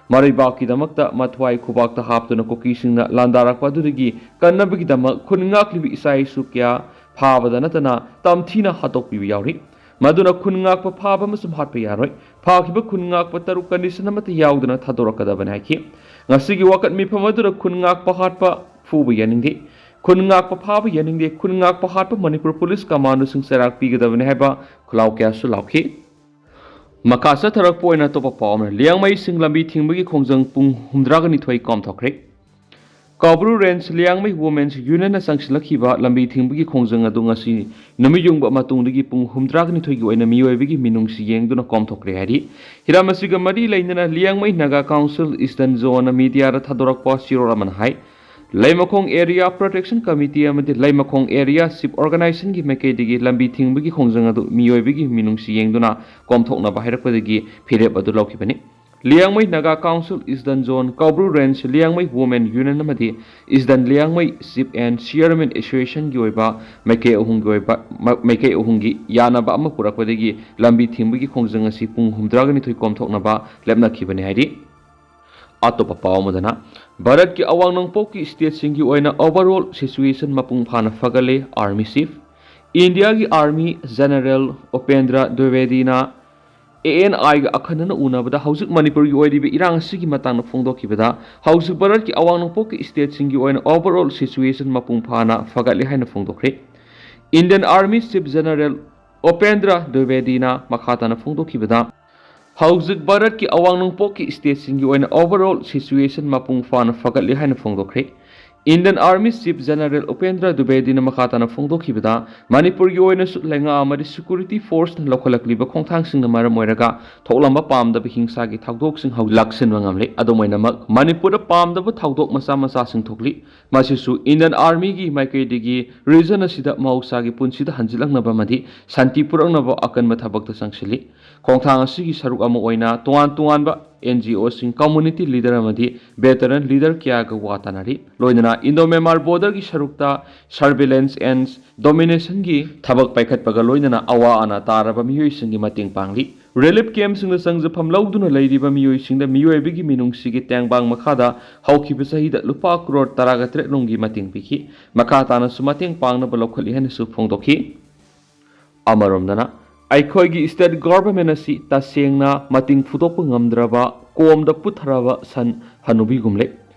ꯃꯔꯩꯕꯥꯛꯀꯤꯗꯃꯛꯇ ꯃꯊ꯭ꯋꯥꯏ ꯈꯨꯕꯥꯛꯇ ꯍꯥꯞꯇꯨꯅ ꯀꯨꯀꯤꯁꯤꯡꯅ ꯂꯥꯟꯗꯥꯔꯛꯄ ꯑꯗꯨꯗꯒꯤ ꯀꯟꯅꯕꯒꯤꯗꯃꯛ ꯈꯨꯟ ꯉꯥꯛꯂꯤꯕ ꯏꯆꯥ ꯏꯁꯨ ꯀꯌꯥ ꯐꯥꯕꯗ ꯅꯠꯇꯅ ꯇꯝꯊꯤꯅ ꯍꯥꯠꯇꯣꯛꯄꯤꯕ ꯌꯥꯎꯔꯤ꯫ ꯃꯗꯨꯅ ꯈꯨꯟ ꯉꯥꯛꯄ ꯐꯥꯕ ꯑꯃꯁꯨꯡ ꯍꯥꯠꯄ ꯌꯥꯔꯣꯏ꯫ ꯐꯥꯈꯤꯕ ꯈꯨꯟ ꯉꯥꯛꯄ ꯇꯔꯨꯛ ꯀꯟꯗꯤꯁꯟ ꯑꯃꯠꯇ ꯌꯥꯎꯗꯅ ꯊꯥꯗꯣꯔꯛꯀꯗꯕꯅꯤ ꯍꯥꯏꯈꯤ꯫ ꯉꯁꯤꯒꯤ ꯋꯥꯀꯠ ꯃꯤꯐꯝ ꯑꯗꯨꯗ ꯈꯨꯟ ꯉꯥꯛꯄ ꯍꯥꯠꯄ ꯐꯨꯕ ꯌꯥꯅꯤꯡꯗꯦ, ꯈꯨꯟ ꯉꯥꯛꯄ ꯐꯥꯕ ꯌꯥꯅꯤꯡꯗꯦ, ꯈꯨꯟ ꯉꯥꯛꯄ ꯍꯥꯠꯄ ꯃꯅꯤꯄꯨꯔ ꯄꯨꯂꯤꯁ ꯀꯃꯥꯟꯗꯣꯁꯤꯡ ꯆꯩꯔꯥꯛ ꯄꯤꯒꯗꯕꯅꯤ ꯍꯥꯏꯕ ꯈꯨꯜꯂꯥꯎ ꯀꯌꯥꯁꯨ ꯂꯥꯎꯈꯤ꯫ ꯃꯈꯥ ꯆꯠꯊꯔꯛꯄ ꯑꯣꯏꯅ ꯑꯇꯣꯞꯄ ꯄꯥꯎ ꯑꯃꯅ, ꯂꯤꯌꯥꯡꯃꯩꯁꯤꯡ ꯂꯝꯕꯤ ꯊꯤꯡꯕꯒꯤ ꯈꯣꯡꯖꯪ ꯄꯨꯡ ꯍꯨꯝꯗ꯭ꯔꯥꯒ ꯅꯤꯊꯣꯏ ꯀꯣꯝꯊꯣꯛꯈ꯭ꯔꯦ꯫ ꯀꯧꯕ꯭ꯔꯨ ꯔꯦꯟꯖ ꯂꯤꯌꯥꯡꯃꯩ ꯋꯨꯃꯦꯟꯁ ꯌꯨꯅꯤꯌꯟꯅ ꯆꯪꯁꯤꯜꯂꯛꯈꯤꯕ ꯂꯝꯕꯤ ꯊꯤꯡꯕꯒꯤ ꯈꯣꯡꯖꯪ ꯑꯗꯨ ꯉꯁꯤ ꯅꯨꯃꯤꯠ ꯌꯨꯡꯕ ꯃꯇꯨꯡꯗꯒꯤ ꯄꯨꯡ ꯍꯨꯝꯗ꯭ꯔꯥꯒ ꯅꯤꯊꯣꯏꯒꯤ ꯑꯣꯏꯅ ꯃꯤꯑꯣꯏꯕꯒꯤ ꯃꯤꯅꯨꯡꯁꯤ ꯌꯦꯡꯗꯨꯅ ꯀꯣꯝꯊꯣꯛꯈ꯭ꯔꯦ ꯍꯥꯏꯔꯤ꯫ ꯍꯤꯔꯝ ꯑꯁꯤꯒ ꯃꯔꯤ ꯂꯩꯅꯅ ꯂꯤꯌꯥꯡꯃꯩ ꯅꯥꯒꯥ ꯀꯥꯎꯟꯁꯤꯜ ꯏꯁꯇꯔꯟ ꯖꯣꯟꯅ ꯃꯤꯗꯤꯌꯥꯗ ꯊꯥꯗꯣꯔꯛꯄ ꯆꯦꯔꯣꯜ ꯑꯃꯅ ꯍꯥꯏ, ꯂꯩꯃꯈꯣꯡ ꯑꯦꯔꯤꯌꯥ ꯄ꯭ꯔꯣꯇꯦꯛꯁꯟ ꯀꯃꯤꯇꯤ ꯑꯃꯗꯤ ꯂꯩꯃꯈꯣꯡ ꯑꯦꯔꯤꯌꯥ ꯁꯤꯞ ꯑꯣꯔꯒꯅꯥꯏꯖꯦꯁꯟꯒꯤ ꯃꯥꯏꯀꯩꯗꯒꯤ ꯂꯝꯕꯤ ꯊꯤꯡꯕꯒꯤ ꯈꯣꯡꯖꯪ ꯑꯗꯨ ꯃꯤꯑꯣꯏꯕꯒꯤ ꯃꯤꯅꯨꯡꯁꯤ ꯌꯦꯡꯗꯨꯅ ꯀꯣꯝꯊꯣꯛꯅꯕ ꯍꯥꯏꯔꯛꯄꯗꯒꯤ ꯐꯤꯔꯦꯞ ꯑꯗꯨ ꯂꯧꯈꯤꯕꯅꯤ꯫ ꯂꯤꯌꯥꯡꯃꯩ ꯅꯥꯒꯥ ꯀꯥꯎꯟꯁꯤꯜ ꯏꯁꯗꯟ ꯖꯣꯟ, ꯀꯧꯕ꯭ꯔꯨ ꯔꯦꯟꯖ ꯂꯤꯌꯥꯡꯃꯩ ꯋꯨꯃꯦꯟ ꯌꯨꯅꯤꯌꯟ ꯑꯃꯗꯤ ꯏꯁꯗꯟ ꯂꯤꯌꯥꯡꯃꯩ ꯁꯤꯞ ꯑꯦꯟ ꯆꯤꯌꯔꯃꯦꯟ ꯑꯦꯁꯣꯁꯤꯌꯦꯁꯟꯒꯤ ꯑꯣꯏꯕ ꯃꯥꯏꯀꯩ ꯑꯍꯨꯝꯒꯤ ꯑꯣꯏꯕ, ꯃ-, ꯃꯥꯏꯀꯩ ꯑꯍꯨꯝꯒꯤ ꯌꯥꯅꯕ ꯑꯃ ꯄꯨꯔꯛꯄꯗꯒꯤ ꯂꯝꯕꯤ ꯊꯤꯡꯕꯒꯤ ꯈꯣꯡꯖꯪ ꯑꯁꯤ ꯄꯨꯡ ꯍꯨꯝꯗ꯭ꯔꯥꯒ ꯅꯤꯊꯣꯏ ꯀꯣꯝꯊꯣꯛꯅꯕ ꯂꯦꯞꯅꯈꯤꯕꯅꯤ ꯍꯥꯏꯔꯤ꯫ ꯑꯇꯣꯞꯄ ꯄꯥꯎ ꯑꯃꯗꯅ, ꯚꯥꯔꯠꯀꯤ ꯑꯋꯥꯡ ꯅꯣꯡꯄꯣꯛꯀꯤ ꯁ꯭ꯇꯦꯠꯁꯤꯡꯒꯤ ꯑꯣꯏꯅ ꯑꯣꯚꯔꯑꯣꯜ ꯁꯤꯆꯨꯋꯦꯁꯟ ꯃꯄꯨꯡ ꯐꯥꯅ ꯐꯒꯠꯂꯦ, ꯑꯥꯔꯃꯤ ꯆꯤꯐ꯫ ꯏꯟꯗꯤꯌꯥꯒꯤ army general Upendra ꯗ꯭ꯋꯤꯕꯦꯗꯤꯅ A N ꯑꯥꯏꯒ ꯑꯈꯟꯅꯅ ꯎꯅꯕꯗ ꯍꯧꯖꯤꯛ ꯃꯅꯤꯄꯨꯔꯒꯤ ꯑꯣꯏꯔꯤꯕ ꯏꯔꯥꯡ ꯑꯁꯤꯒꯤ ꯃꯇꯥꯡꯗ ꯐꯣꯡꯗꯣꯛꯈꯤꯕꯗ, ꯍꯧꯖꯤꯛ ꯚꯥꯔꯠꯀꯤ ꯑꯋꯥꯡ ꯅꯣꯡꯄꯣꯛꯀꯤ ꯁ꯭ꯇꯦꯠꯁꯤꯡꯒꯤ ꯑꯣꯏꯅ overall situation ꯃꯄꯨꯡ ꯐꯥꯅ ꯐꯒꯠꯂꯦ ꯍꯥꯏꯅ ꯐꯣꯡꯗꯣꯛꯈ꯭ꯔꯦ꯫ Indian army chief general Upendra ꯗ꯭ꯋꯤꯕꯦꯗꯤꯅ ꯃꯈꯥ ꯇꯥꯅ ꯐꯣꯡꯗꯣꯛꯈꯤꯕꯗ, ꯍꯧꯖꯤꯛ ꯚꯥꯔꯠꯀꯤ ꯑꯋꯥꯡ ꯅꯣꯡꯄꯣꯛꯀꯤ ꯁ꯭ꯇꯦꯠꯁꯤꯡꯒꯤ ꯑꯣꯏꯅ overall situation ꯃꯄꯨꯡ ꯐꯥꯅ ꯐꯒꯠꯂꯦ ꯍꯥꯏꯅ ꯐꯣꯡꯗꯣꯛꯈ꯭ꯔꯦ꯫ Indian army chief general Upendra ꯗ꯭ꯋꯤꯕꯦꯗꯤꯅ ꯃꯈꯥ ꯇꯥꯅ ꯐꯣꯡꯗꯣꯛꯈꯤꯕꯗ, ꯃꯅꯤꯄꯨꯔꯒꯤ ꯑꯣꯏꯅꯁꯨ ꯂꯩꯉꯥꯛ ꯑꯃꯗꯤ ꯁꯦꯀ꯭ꯌꯨꯔꯤꯇꯤ ꯐꯣꯔꯁꯅ ꯂꯧꯈꯠꯂꯛꯂꯤꯕ ꯈꯣꯡꯊꯥꯡꯁꯤꯡꯅ ꯃꯔꯝ ꯑꯣꯏꯔꯒ ꯊꯣꯛꯂꯝꯕ ꯄꯥꯝꯗꯕ ꯍꯤꯡꯁꯥꯒꯤ ꯊꯧꯗꯣꯛꯁꯤꯡ ꯍꯧꯖꯤꯛ ꯂꯥꯛꯁꯤꯟꯕ ꯉꯝꯂꯦ꯫ ꯑꯗꯨꯝ ꯑꯣꯏꯅꯃꯛ, ꯃꯅꯤꯄꯨꯔꯗ ꯄꯥꯝꯗꯕ ꯊꯧꯗꯣꯛ ꯃꯆꯥ ꯃꯆꯥꯁꯤꯡ ꯊꯣꯛꯂꯤ꯫ ꯃꯁꯤꯁꯨ ꯏꯟꯗꯤꯌꯟ ꯑꯥꯔꯃꯤꯒꯤ ꯃꯥꯏꯀꯩꯗꯒꯤ ꯔꯤꯖꯟ ꯑꯁꯤꯗ ꯃꯍꯧꯁꯥꯒꯤ ꯄꯨꯟꯁꯤꯗ ꯍꯟꯖꯤꯜꯂꯛꯅꯕ ꯑꯃꯗꯤ ꯁꯥꯟꯇꯤ ꯄꯨꯔꯛꯅꯕ ꯑꯀꯟꯕ ꯊꯕꯛꯇ ꯆꯪꯁꯤꯜꯂꯤ꯫ ꯈꯣꯡꯊꯥꯡ ꯑꯁꯤꯒꯤ ꯁꯔꯨꯛ ꯑꯃ ꯑꯣꯏꯅ ꯇꯣꯉꯥꯟ ꯇꯣꯉꯥꯟꯕ ꯑꯦꯟ ꯖꯤ ꯑꯣꯁꯤꯡ, ꯀꯝꯃꯨꯅꯤꯇꯤ ꯂꯤꯗꯔ ꯑꯃꯗꯤ ꯚꯦꯇꯔꯟ ꯂꯤꯗꯔ ꯀꯌꯥꯒ ꯋꯥ ꯇꯥꯅꯔꯤ꯫ ꯂꯣꯏꯅꯅ ꯏꯟꯗꯣ ꯃ꯭ꯌꯥꯟꯃꯥꯔ ꯕꯣꯔꯗꯔꯒꯤ ꯁꯔꯨꯛꯇ surveillance and dominationꯒꯤ ꯊꯕꯛ ꯄꯥꯏꯈꯠꯄꯒ ꯂꯣꯏꯅꯅ ꯑꯋꯥ ꯑꯅꯥ ꯇꯥꯔꯕ ꯃꯤꯑꯣꯏꯁꯤꯡꯒꯤ ꯃꯇꯦꯡ ꯄꯥꯡꯂꯤ꯫ ꯔꯤꯂꯤꯐ ꯀꯦꯝꯞꯁꯤꯡꯗ ꯆꯪꯖꯐꯝ ꯂꯧꯗꯨꯅ ꯂꯩꯔꯤꯕ ꯃꯤꯑꯣꯏꯁꯤꯡꯗ ꯃꯤꯑꯣꯏꯕꯒꯤ ꯃꯤꯅꯨꯡꯁꯤꯒꯤ ꯇꯦꯡꯕꯥꯡ ꯃꯈꯥꯗ ꯍꯧꯈꯤꯕ ꯆꯍꯤꯗ ꯂꯨꯄꯥ ꯀ꯭ꯔꯣꯔ ꯇꯔꯥꯒ ꯇꯔꯦꯠ ꯂꯣꯝꯒꯤ ꯃꯇꯦꯡ ꯄꯤꯈꯤ꯫ ꯃꯈꯥ ꯇꯥꯅꯁꯨ ꯃꯇꯦꯡ ꯄꯥꯡꯅꯕ ꯂꯧꯈꯠꯂꯤ ꯍꯥꯏꯅꯁꯨ ꯐꯣꯡꯗꯣꯛꯈꯤ꯫ ꯑꯃꯔꯣꯝꯗꯅ, ꯑꯩꯈꯣꯏꯒꯤ ꯁ꯭ꯇꯦꯠ ꯒꯣꯚꯔꯟꯃꯦꯟꯠ ꯑꯁꯤ ꯇꯁꯦꯡꯅ ꯃꯇꯤꯡ ꯐꯨꯗꯣꯛꯄ ꯉꯝꯗ꯭ꯔꯕ ꯀꯣꯝꯗ ꯄꯨꯊꯔꯕ ꯁꯟ ꯍꯅꯨꯕꯤꯒꯨꯝꯂꯦ꯫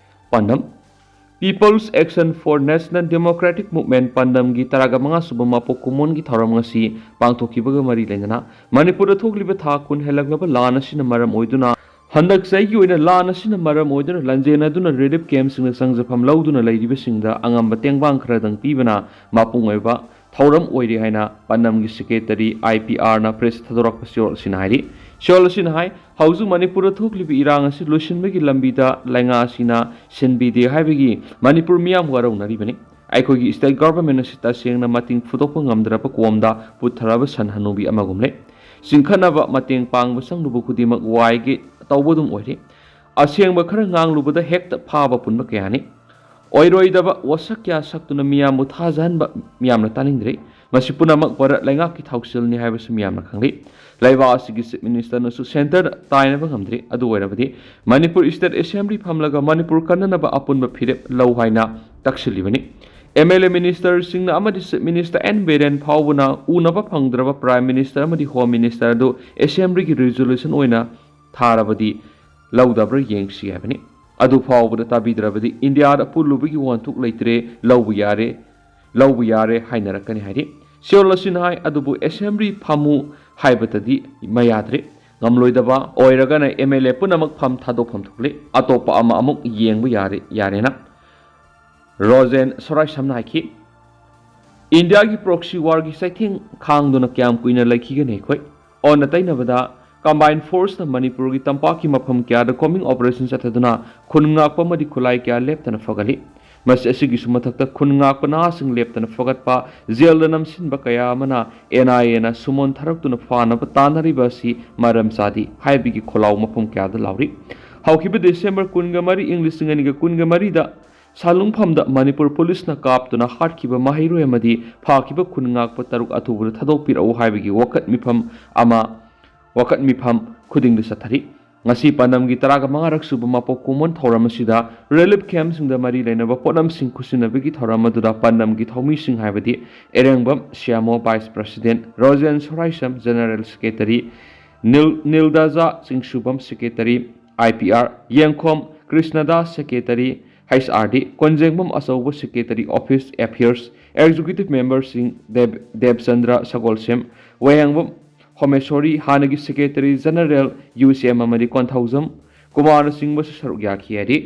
ꯄꯥꯟꯗꯝ: People's Action for National Democratic Movement ꯄꯥꯟꯗꯝꯒꯤ ꯇꯔꯥꯒ ꯃꯉꯥ ꯁꯨꯕ ꯃꯄꯣꯛ ꯀꯨꯝꯑꯣꯟꯒꯤ ꯊꯧꯔꯝ ꯉꯁꯤ ꯄꯥꯡꯊꯣꯛꯈꯤꯕꯒ ꯃꯔꯤ ꯂꯩꯅꯅ, ꯃꯅꯤꯄꯨꯔꯗ ꯊꯣꯛꯂꯤꯕ ꯊꯥ ꯀꯨꯟ ꯍꯦꯜꯂꯛꯂꯕ ꯂꯥꯟ ꯑꯁꯤꯅ ꯃꯔꯝ ꯑꯣꯏꯗꯨꯅ, ꯍꯟꯗꯛ ꯆꯍꯤꯒꯤ ꯑꯣꯏꯅ ꯂꯥꯟ ꯑꯁꯤꯅ ꯃꯔꯝ ꯑꯣꯏꯗꯨꯅ ꯂꯥꯟꯖꯦꯟꯅꯗꯨꯅ ꯔꯤꯂꯤꯐ ꯀꯦꯝꯞꯁꯤꯡꯗ ꯆꯪꯖꯐꯝ ꯂꯧꯗꯨꯅ ꯂꯩꯔꯤꯕꯁꯤꯡꯗ ꯑꯉꯝꯕ ꯇꯦꯡꯕꯥꯡ ꯈꯔꯗꯪ ꯄꯤꯕꯅ ꯃꯄꯨꯡ ꯑꯣꯏꯕ ꯊꯧꯔꯝ ꯑꯣꯏꯔꯦ ꯍꯥꯏꯅ ꯄꯥꯟꯗꯝꯒꯤ ꯁꯦꯀ꯭ꯔꯦꯇꯔꯤ ꯑꯥꯏ ꯄꯤ ꯑꯥꯔꯅ ꯄ꯭ꯔꯦꯁ ꯊꯥꯗꯣꯔꯛꯄ ꯆꯦꯔꯣꯜ ꯑꯁꯤꯅ ꯍꯥꯏꯔꯤ꯫ ꯆꯦꯔꯣꯜ ꯑꯁꯤꯅ ꯍꯥꯏ, ꯍꯧꯖꯤꯛ ꯃꯅꯤꯄꯨꯔꯗ ꯊꯣꯛꯂꯤꯕ ꯏꯔꯥꯡ ꯑꯁꯤ ꯂꯣꯏꯁꯤꯟꯕꯒꯤ ꯂꯝꯕꯤꯗ ꯂꯩꯉꯥꯛ ꯑꯁꯤꯅ ꯁꯤꯟꯕꯤꯗꯦ ꯍꯥꯏꯕꯒꯤ ꯃꯅꯤꯄꯨꯔ ꯃꯤꯌꯥꯝ ꯋꯥꯔꯧꯅꯔꯤꯕꯅꯤ꯫ ꯑꯩꯈꯣꯏꯒꯤ ꯁ꯭ꯇꯦꯠ ꯒꯣꯚꯔꯟꯃꯦꯟꯠ ꯑꯁꯤ ꯇꯁꯦꯡꯅ ꯃꯇꯤꯡ ꯐꯨꯗꯣꯛꯄ ꯉꯝꯗ꯭ꯔꯕ ꯀꯣꯝꯗ ꯄꯨꯊꯔꯕ ꯁꯟ ꯍꯅꯨꯕꯤ ꯑꯃꯒꯨꯝꯂꯦ꯫ ꯆꯤꯡꯈꯠꯅꯕ ꯃꯇꯦꯡ ꯄꯥꯡꯕ ꯆꯪꯂꯨꯕ ꯈꯨꯗꯤꯡꯃꯛ ꯋꯥꯏꯒꯦ ꯇꯧꯕꯗꯨꯝ ꯑꯣꯏꯔꯦ꯫ ꯑꯁꯦꯡꯕ ꯈꯔ ꯉꯥꯡꯂꯨꯕꯗ ꯍꯦꯛꯇ ꯐꯥꯕ ꯄꯨꯟꯕ ꯀꯌꯥꯅꯤ꯫ ꯑꯣꯏꯔꯣꯏꯗꯕ ꯋꯥꯁꯛ ꯀꯌꯥ ꯁꯛꯇꯨꯅ ꯃꯤꯌꯥꯝꯕꯨ ꯊꯥꯖꯍꯟꯕ ꯃꯤꯌꯥꯝꯅ ꯇꯥꯅꯤꯡꯗ꯭ꯔꯦ꯫ ꯃꯁꯤ ꯄꯨꯝꯅꯃꯛ ꯚꯥꯔꯠ ꯂꯩꯉꯥꯛꯀꯤ ꯊꯧꯁꯤꯜꯅꯤ ꯍꯥꯏꯕꯁꯨ ꯃꯤꯌꯥꯝꯅ ꯈꯪꯂꯤ꯫ ꯂꯩꯕꯥꯛ ꯑꯁꯤꯒꯤ ꯆꯤꯐ ꯃꯤꯅꯤꯁꯇꯔꯅꯁꯨ ꯁꯦꯟꯇꯔꯗ ꯇꯥꯏꯅꯕ ꯉꯝꯗ꯭ꯔꯤ꯫ ꯑꯗꯨ ꯑꯣꯏꯔꯕꯗꯤ ꯃꯅꯤꯄꯨꯔ ꯁ꯭ꯇꯦꯠ ꯑꯦꯁꯦꯝꯕ꯭ꯂꯤ ꯐꯝꯂꯒ ꯃꯅꯤꯄꯨꯔ ꯀꯟꯅꯅꯕ ꯑꯄꯨꯟꯕ ꯐꯤꯔꯦꯞ ꯂꯧ ꯍꯥꯏꯅ ꯇꯛꯁꯤꯜꯂꯤꯕꯅꯤ꯫ ꯑꯦꯝ ꯑꯦꯜ ꯑꯦ ꯃꯤꯅꯤꯁꯇꯔꯁꯤꯡꯅ ꯑꯃꯗꯤ ꯆꯤꯐ ꯃꯤꯅꯤꯁꯇꯔ ꯑꯦꯟ ꯕꯤꯔꯦꯟ ꯐꯥꯎꯕꯅ ꯎꯅꯕ ꯐꯪꯗ꯭ꯔꯕ ꯄ꯭ꯔꯥꯏꯝ ꯃꯤꯅꯤꯁꯇꯔ ꯑꯃꯗꯤ ꯍꯣꯝ ꯃꯤꯅꯤꯁꯇꯔ ꯑꯗꯨ ꯑꯦꯁꯦꯝꯕ꯭ꯂꯤꯒꯤ ꯔꯤꯖꯣꯂꯨꯁꯟ ꯑꯣꯏꯅ ꯊꯥꯔꯕꯗꯤ ꯂꯧꯗꯕ꯭ꯔꯥ ꯌꯦꯡꯁꯤ ꯍꯥꯏꯕꯅꯤ꯫ ꯑꯗꯨ ꯐꯥꯎꯕꯗ ꯇꯥꯕꯤꯗ꯭ꯔꯕꯗꯤ ꯏꯟꯗꯤꯌꯥꯗ ꯄꯨꯜꯂꯨꯕꯒꯤ ꯋꯥꯍꯟꯊꯣꯛ ꯂꯩꯇ꯭ꯔꯦ, ꯂꯧꯕ ꯌꯥꯔꯦ, ꯂꯧꯕ ꯌꯥꯔꯦ ꯍꯥꯏꯅꯔꯛꯀꯅꯤ ꯍꯥꯏꯔꯤ꯫ ꯁꯤꯑꯣꯜ ꯑꯁꯤꯅ ꯍꯥꯏ ꯑꯗꯨꯕꯨ ꯑꯦꯁꯦꯝꯕ꯭ꯂꯤ ꯐꯝꯃꯨ ꯍꯥꯏꯕꯗꯗꯤ ꯃꯌꯥꯗ꯭ꯔꯦ꯫ ꯉꯝꯂꯣꯏꯗꯕ ꯑꯣꯏꯔꯒꯅ ꯑꯦꯝ ꯑꯦꯜ ꯑꯦ ꯄꯨꯝꯅꯃꯛ ꯐꯝ ꯊꯥꯗꯣꯛꯐꯝ ꯊꯣꯛꯂꯤ꯫ ꯑꯇꯣꯞꯄ ꯑꯃ ꯑꯃꯨꯛ ꯌꯦꯡꯕ ꯌꯥꯔꯦ, ꯌꯥꯔꯦꯅ ꯔꯣꯖꯦꯟ ꯁꯣꯔꯥꯏꯁꯝꯅ ꯍꯥꯏꯈꯤ꯫ ꯏꯟꯗꯤꯌꯥꯒꯤ ꯄ꯭ꯔꯣꯛꯁꯤ ꯋꯥꯔꯒꯤ ꯆꯩꯊꯦꯡ ꯈꯥꯡꯗꯨꯅ ꯀꯌꯥꯝ ꯀꯨꯏꯅ ꯂꯩꯈꯤꯒꯅꯤ ꯑꯩꯈꯣꯏ? ꯑꯣꯟꯅ ꯇꯩꯅꯕꯗ, ꯀꯝꯕꯥꯏꯟ ꯐꯣꯔꯁꯅ ꯃꯅꯤꯄꯨꯔꯒꯤ ꯇꯝꯄꯥꯛꯀꯤ ꯃꯐꯝ ꯀꯌꯥꯗ ꯀꯣꯝꯕꯤꯡ ꯑꯣꯄꯔꯦꯁꯟ ꯆꯠꯊꯗꯨꯅ ꯈꯨꯟ ꯉꯥꯛꯄ ꯑꯃꯗꯤ ꯈꯨꯠꯂꯥꯏ ꯀꯌꯥ ꯂꯦꯞꯇꯅ ꯐꯒꯠꯂꯤ꯫ ꯃꯁꯤ ꯑꯁꯤꯒꯤꯁꯨ ꯃꯊꯛꯇ ꯈꯨꯟ ꯉꯥꯛꯄ ꯅꯍꯥꯁꯤꯡ ꯂꯦꯞꯇꯅ ꯐꯒꯠꯄ, ꯖꯦꯜꯗ ꯅꯝꯁꯤꯟꯕ ꯀꯌꯥ ꯑꯃꯅ ꯑꯦꯟ ꯑꯥꯏ ꯑꯦꯅ ꯁꯨꯃꯣꯟ ꯊꯥꯔꯛꯇꯨꯅ ꯐꯥꯅꯕ ꯇꯥꯟꯅꯔꯤꯕ ꯑꯁꯤ ꯃꯔꯝ ꯆꯥꯗꯦ ꯍꯥꯏꯕꯒꯤ ꯈꯣꯜꯂꯥꯎ ꯃꯐꯝ ꯀꯌꯥꯗ ꯂꯥꯎꯔꯤ꯫ ꯍꯧꯈꯤꯕ ꯗꯤꯁꯦꯝꯕꯔ ꯀꯨꯟꯒ ꯃꯔꯤ, ꯏꯪ ꯂꯤꯁꯤꯡ ꯑꯅꯤꯒ ꯀꯨꯟꯒ ꯃꯔꯤꯗ ꯁꯥꯂꯨꯡꯐꯝꯗ ꯃꯅꯤꯄꯨꯔ ꯄꯨꯂꯤꯁꯅ ꯀꯥꯞꯇꯨꯅ ꯍꯥꯠꯈꯤꯕ ꯃꯍꯩꯔꯣꯏ ꯑꯃꯗꯤ ꯐꯥꯈꯤꯕ ꯈꯨꯟ ꯉꯥꯛꯄ ꯇꯔꯨꯛ ꯑꯊꯨꯕꯗ ꯊꯥꯗꯣꯛꯄꯤꯔꯛꯎ ꯍꯥꯏꯕꯒꯤ ꯋꯥꯀꯠ ꯃꯤꯐꯝ ꯑꯃ, ꯋꯥꯀꯠ ꯃꯤꯐꯝ ꯈꯨꯗꯤꯡꯗ ꯆꯠꯊꯔꯤ꯫ ꯉꯁꯤ ꯄꯥꯟꯗꯝꯒꯤ ꯇꯔꯥꯒ ꯃꯉꯥꯔꯛ ꯁꯨꯕ ꯃꯄꯣꯛ ꯀꯨꯝꯑꯣꯟ ꯊꯧꯔꯝ ꯑꯁꯤꯗ ꯔꯤꯂꯤꯐ ꯀꯦꯝꯞꯁꯤꯡꯗ ꯃꯔꯤ ꯂꯩꯅꯕ ꯄꯣꯠꯂꯝꯁꯤꯡ ꯈꯨꯠꯁꯤꯟꯅꯕꯒꯤ ꯊꯧꯔꯝ ꯑꯗꯨꯗ ꯄꯥꯟꯗꯝꯒꯤ ꯊꯧꯃꯤꯁꯤꯡ ꯍꯥꯏꯕꯗꯤ Erengbam Shyamo, vice president, Rojen Soraisam, general secretary, Nil-, Nildaja Chingsubam, secretary, I P R, Yengkhom Krishnadas, secretary, H R D, Konjengbam Achouba, secretary, office affairs, executive ꯃꯦꯝꯕꯔꯁꯤꯡ ꯗꯦꯕ-, ꯗꯦꯕꯆꯟꯗ꯭ꯔ ꯁꯒꯣꯜꯁꯦꯝ, ꯋꯥꯌꯦꯡꯕꯝ ꯍꯣꯃꯦꯁꯣꯔꯤ, ꯍꯥꯟꯅꯒꯤ secretary general U C M ꯑꯃꯗꯤ ꯀꯣꯟꯊꯧꯖꯝ ꯀꯨꯃꯥꯔꯅꯆꯤꯡꯕꯁꯨ ꯁꯔꯨꯛ ꯌꯥꯈꯤ ꯍꯥꯏꯔꯤ꯫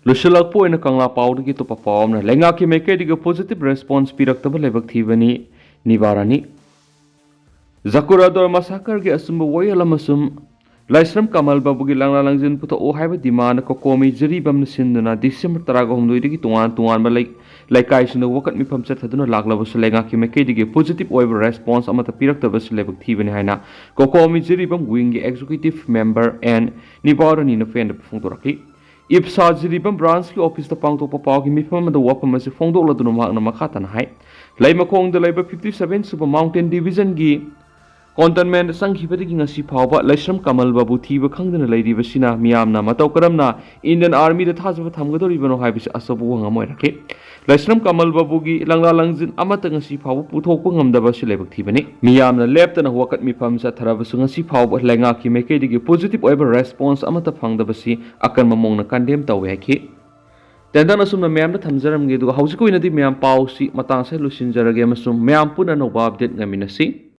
ꯂꯣꯏꯁꯤꯜꯂꯛꯄ ꯑꯣꯏꯅ ꯀꯪꯂꯥ ꯄꯥꯎꯗꯒꯤ ꯑꯇꯣꯞꯄ ꯄꯥꯎ ꯑꯃꯅ, ꯂꯩꯉꯥꯛꯀꯤ ꯃꯥꯏꯀꯩꯗꯒꯤ ꯄꯣꯖꯤꯇꯤꯚ ꯔꯦꯁꯄꯣꯟꯁ ꯄꯤꯔꯛꯇꯕ ꯂꯥꯏꯕꯛ ꯊꯤꯕꯅꯤ, ꯅꯤꯕꯥꯔꯥꯅꯤ꯫ ꯖꯀꯨꯔꯥꯗꯣꯔ ꯃꯁꯥꯀꯔꯒꯤ ꯑꯆꯨꯝꯕ ꯋꯥꯌꯦꯜ ꯑꯃꯁꯨꯡ ꯂꯥꯏꯁ꯭ꯔꯝ ꯀꯃꯜ ꯕꯥꯕꯨꯒꯤ ꯂꯪꯂꯥ ꯂꯪꯖꯤꯟ ꯄꯨꯊꯣꯛꯎ ꯍꯥꯏꯕ ꯗꯤꯃꯥꯟꯗ ꯀꯣꯀꯣꯃꯤ ꯖꯤꯔꯤꯕꯥꯝꯅ ꯁꯤꯟꯗꯨꯅ ꯗꯤꯁꯦꯝꯕꯔ ꯇꯔꯥꯒ ꯍꯨꯝꯗꯣꯏꯗꯒꯤ ꯇꯣꯉꯥꯟ ꯇꯣꯉꯥꯟꯕ ꯂꯩ-, ꯂꯩꯀꯥꯏꯁꯤꯡꯗ ꯋꯥꯀꯠ ꯃꯤꯐꯝ ꯆꯠꯊꯗꯨꯅ ꯂꯥꯛꯂꯕꯁꯨ ꯂꯩꯉꯥꯛꯀꯤ ꯃꯥꯏꯀꯩꯗꯒꯤ ꯄꯣꯖꯤꯇꯤꯚ ꯑꯣꯏꯕ ꯔꯦꯁꯄꯣꯟꯁ ꯑꯃꯠꯇ ꯄꯤꯔꯛꯇꯕꯁꯤ ꯂꯥꯏꯕꯛ ꯊꯤꯕꯅꯤ ꯍꯥꯏꯅ ꯀꯣꯀꯣꯃꯤ ꯖꯤꯔꯤꯕꯥꯝ ꯋꯤꯡꯒꯤ ꯑꯦꯛꯖꯤꯀ꯭ꯌꯨꯇꯤꯚ ꯃꯦꯝꯕꯔ ꯑꯦꯟ ꯅꯤꯕꯥꯔꯥꯅꯤꯅ ꯄꯦꯟꯗꯕ ꯐꯣꯡꯗꯣꯔꯛꯂꯤ꯫ ꯏꯞꯁꯥ ꯖꯤꯔꯤꯕꯥꯝ ꯕ꯭ꯔꯥꯟꯁꯀꯤ ꯑꯣꯐꯤꯁꯇ ꯄꯥꯡꯊꯣꯛꯄ ꯄꯥꯎꯒꯤ ꯃꯤꯐꯝ ꯑꯃꯗ ꯋꯥꯐꯝ ꯑꯁꯤ ꯐꯣꯡꯗꯣꯛꯂꯗꯨꯅ ꯃꯍꯥꯛꯅ ꯃꯈꯥ ꯇꯥꯅ ꯍꯥꯏ, ꯂꯩꯃꯈꯣꯡꯗ ꯂꯩꯕ ꯐꯤꯐꯇꯤ ꯁꯚꯦꯟ ꯁꯨꯕ ꯃꯥꯎꯟꯇꯦꯟ ꯗꯤꯕꯤꯖꯟꯒꯤ ꯀꯣꯟꯇꯟꯃꯦꯟꯗ ꯆꯪꯈꯤꯕꯗꯒꯤ ꯉꯁꯤ ꯐꯥꯎꯕ ꯂꯩꯁ꯭ꯔꯝ ꯀꯃꯜ ꯕꯥꯕꯨ ꯊꯤꯕ ꯈꯪꯗꯅ ꯂꯩꯔꯤꯕꯁꯤꯅ ꯃꯤꯌꯥꯝꯅ ꯃꯇꯧ ꯀꯔꯝꯅ ꯏꯟꯗꯤꯌꯟ ꯑꯥꯔꯃꯤꯗ ꯊꯥꯖꯕ ꯊꯝꯒꯗꯧꯔꯤꯕꯅꯣ ꯍꯥꯏꯕꯁꯤ ꯑꯆꯧꯕ ꯋꯥꯍꯪ ꯑꯃ ꯑꯣꯏꯔꯛꯂꯤ꯫ ꯂꯩꯁ꯭ꯔꯝ ꯀꯃꯜ ꯕꯥꯕꯨꯒꯤ ꯂꯪꯂꯥ ꯂꯪꯖꯤꯟ ꯑꯃꯠꯇ ꯉꯁꯤ ꯐꯥꯎꯕ ꯄꯨꯊꯣꯛꯄ ꯉꯝꯗꯕꯁꯤ ꯂꯥꯏꯕꯛ ꯊꯤꯕꯅꯤ꯫ ꯃꯤꯌꯥꯝꯅ ꯂꯦꯞꯇꯅ ꯋꯥꯀꯠ ꯃꯤꯐꯝ ꯆꯠꯊꯔꯕꯁꯨ ꯉꯁꯤ ꯐꯥꯎꯕ ꯂꯩꯉꯥꯛꯀꯤ ꯃꯥꯏꯀꯩꯗꯒꯤ ꯄꯣꯖꯤꯇꯤꯚ ꯑꯣꯏꯕ ꯔꯦꯁꯄꯣꯟꯁ ꯑꯃꯠꯇ ꯐꯪꯗꯕꯁꯤ ꯑꯀꯟꯕ ꯃꯑꯣꯡꯅ ꯀꯟꯗꯦꯝ ꯇꯧꯋꯦ ꯍꯥꯏꯈꯤ꯫ ꯇꯦꯟꯇꯛꯅ ꯑꯁꯨꯝꯅ ꯃꯌꯥꯝꯗ ꯊꯝꯖꯔꯝꯒꯦ, ꯑꯗꯨꯒ ꯍꯧꯖꯤꯛꯀꯤ ꯑꯣꯏꯅꯗꯤ ꯃꯌꯥꯝ ꯄꯥꯎꯁꯤ ꯃꯇꯥꯡ ꯑꯁꯤꯗ ꯂꯣꯏꯁꯤꯟꯖꯔꯒꯦ ꯑꯃꯁꯨꯡ ꯃꯌꯥꯝ ꯄꯨꯟꯅ ꯑꯅꯧꯕ ꯑꯞꯗꯦꯠ ꯉꯥꯏꯃꯤꯟꯅꯁꯤ꯫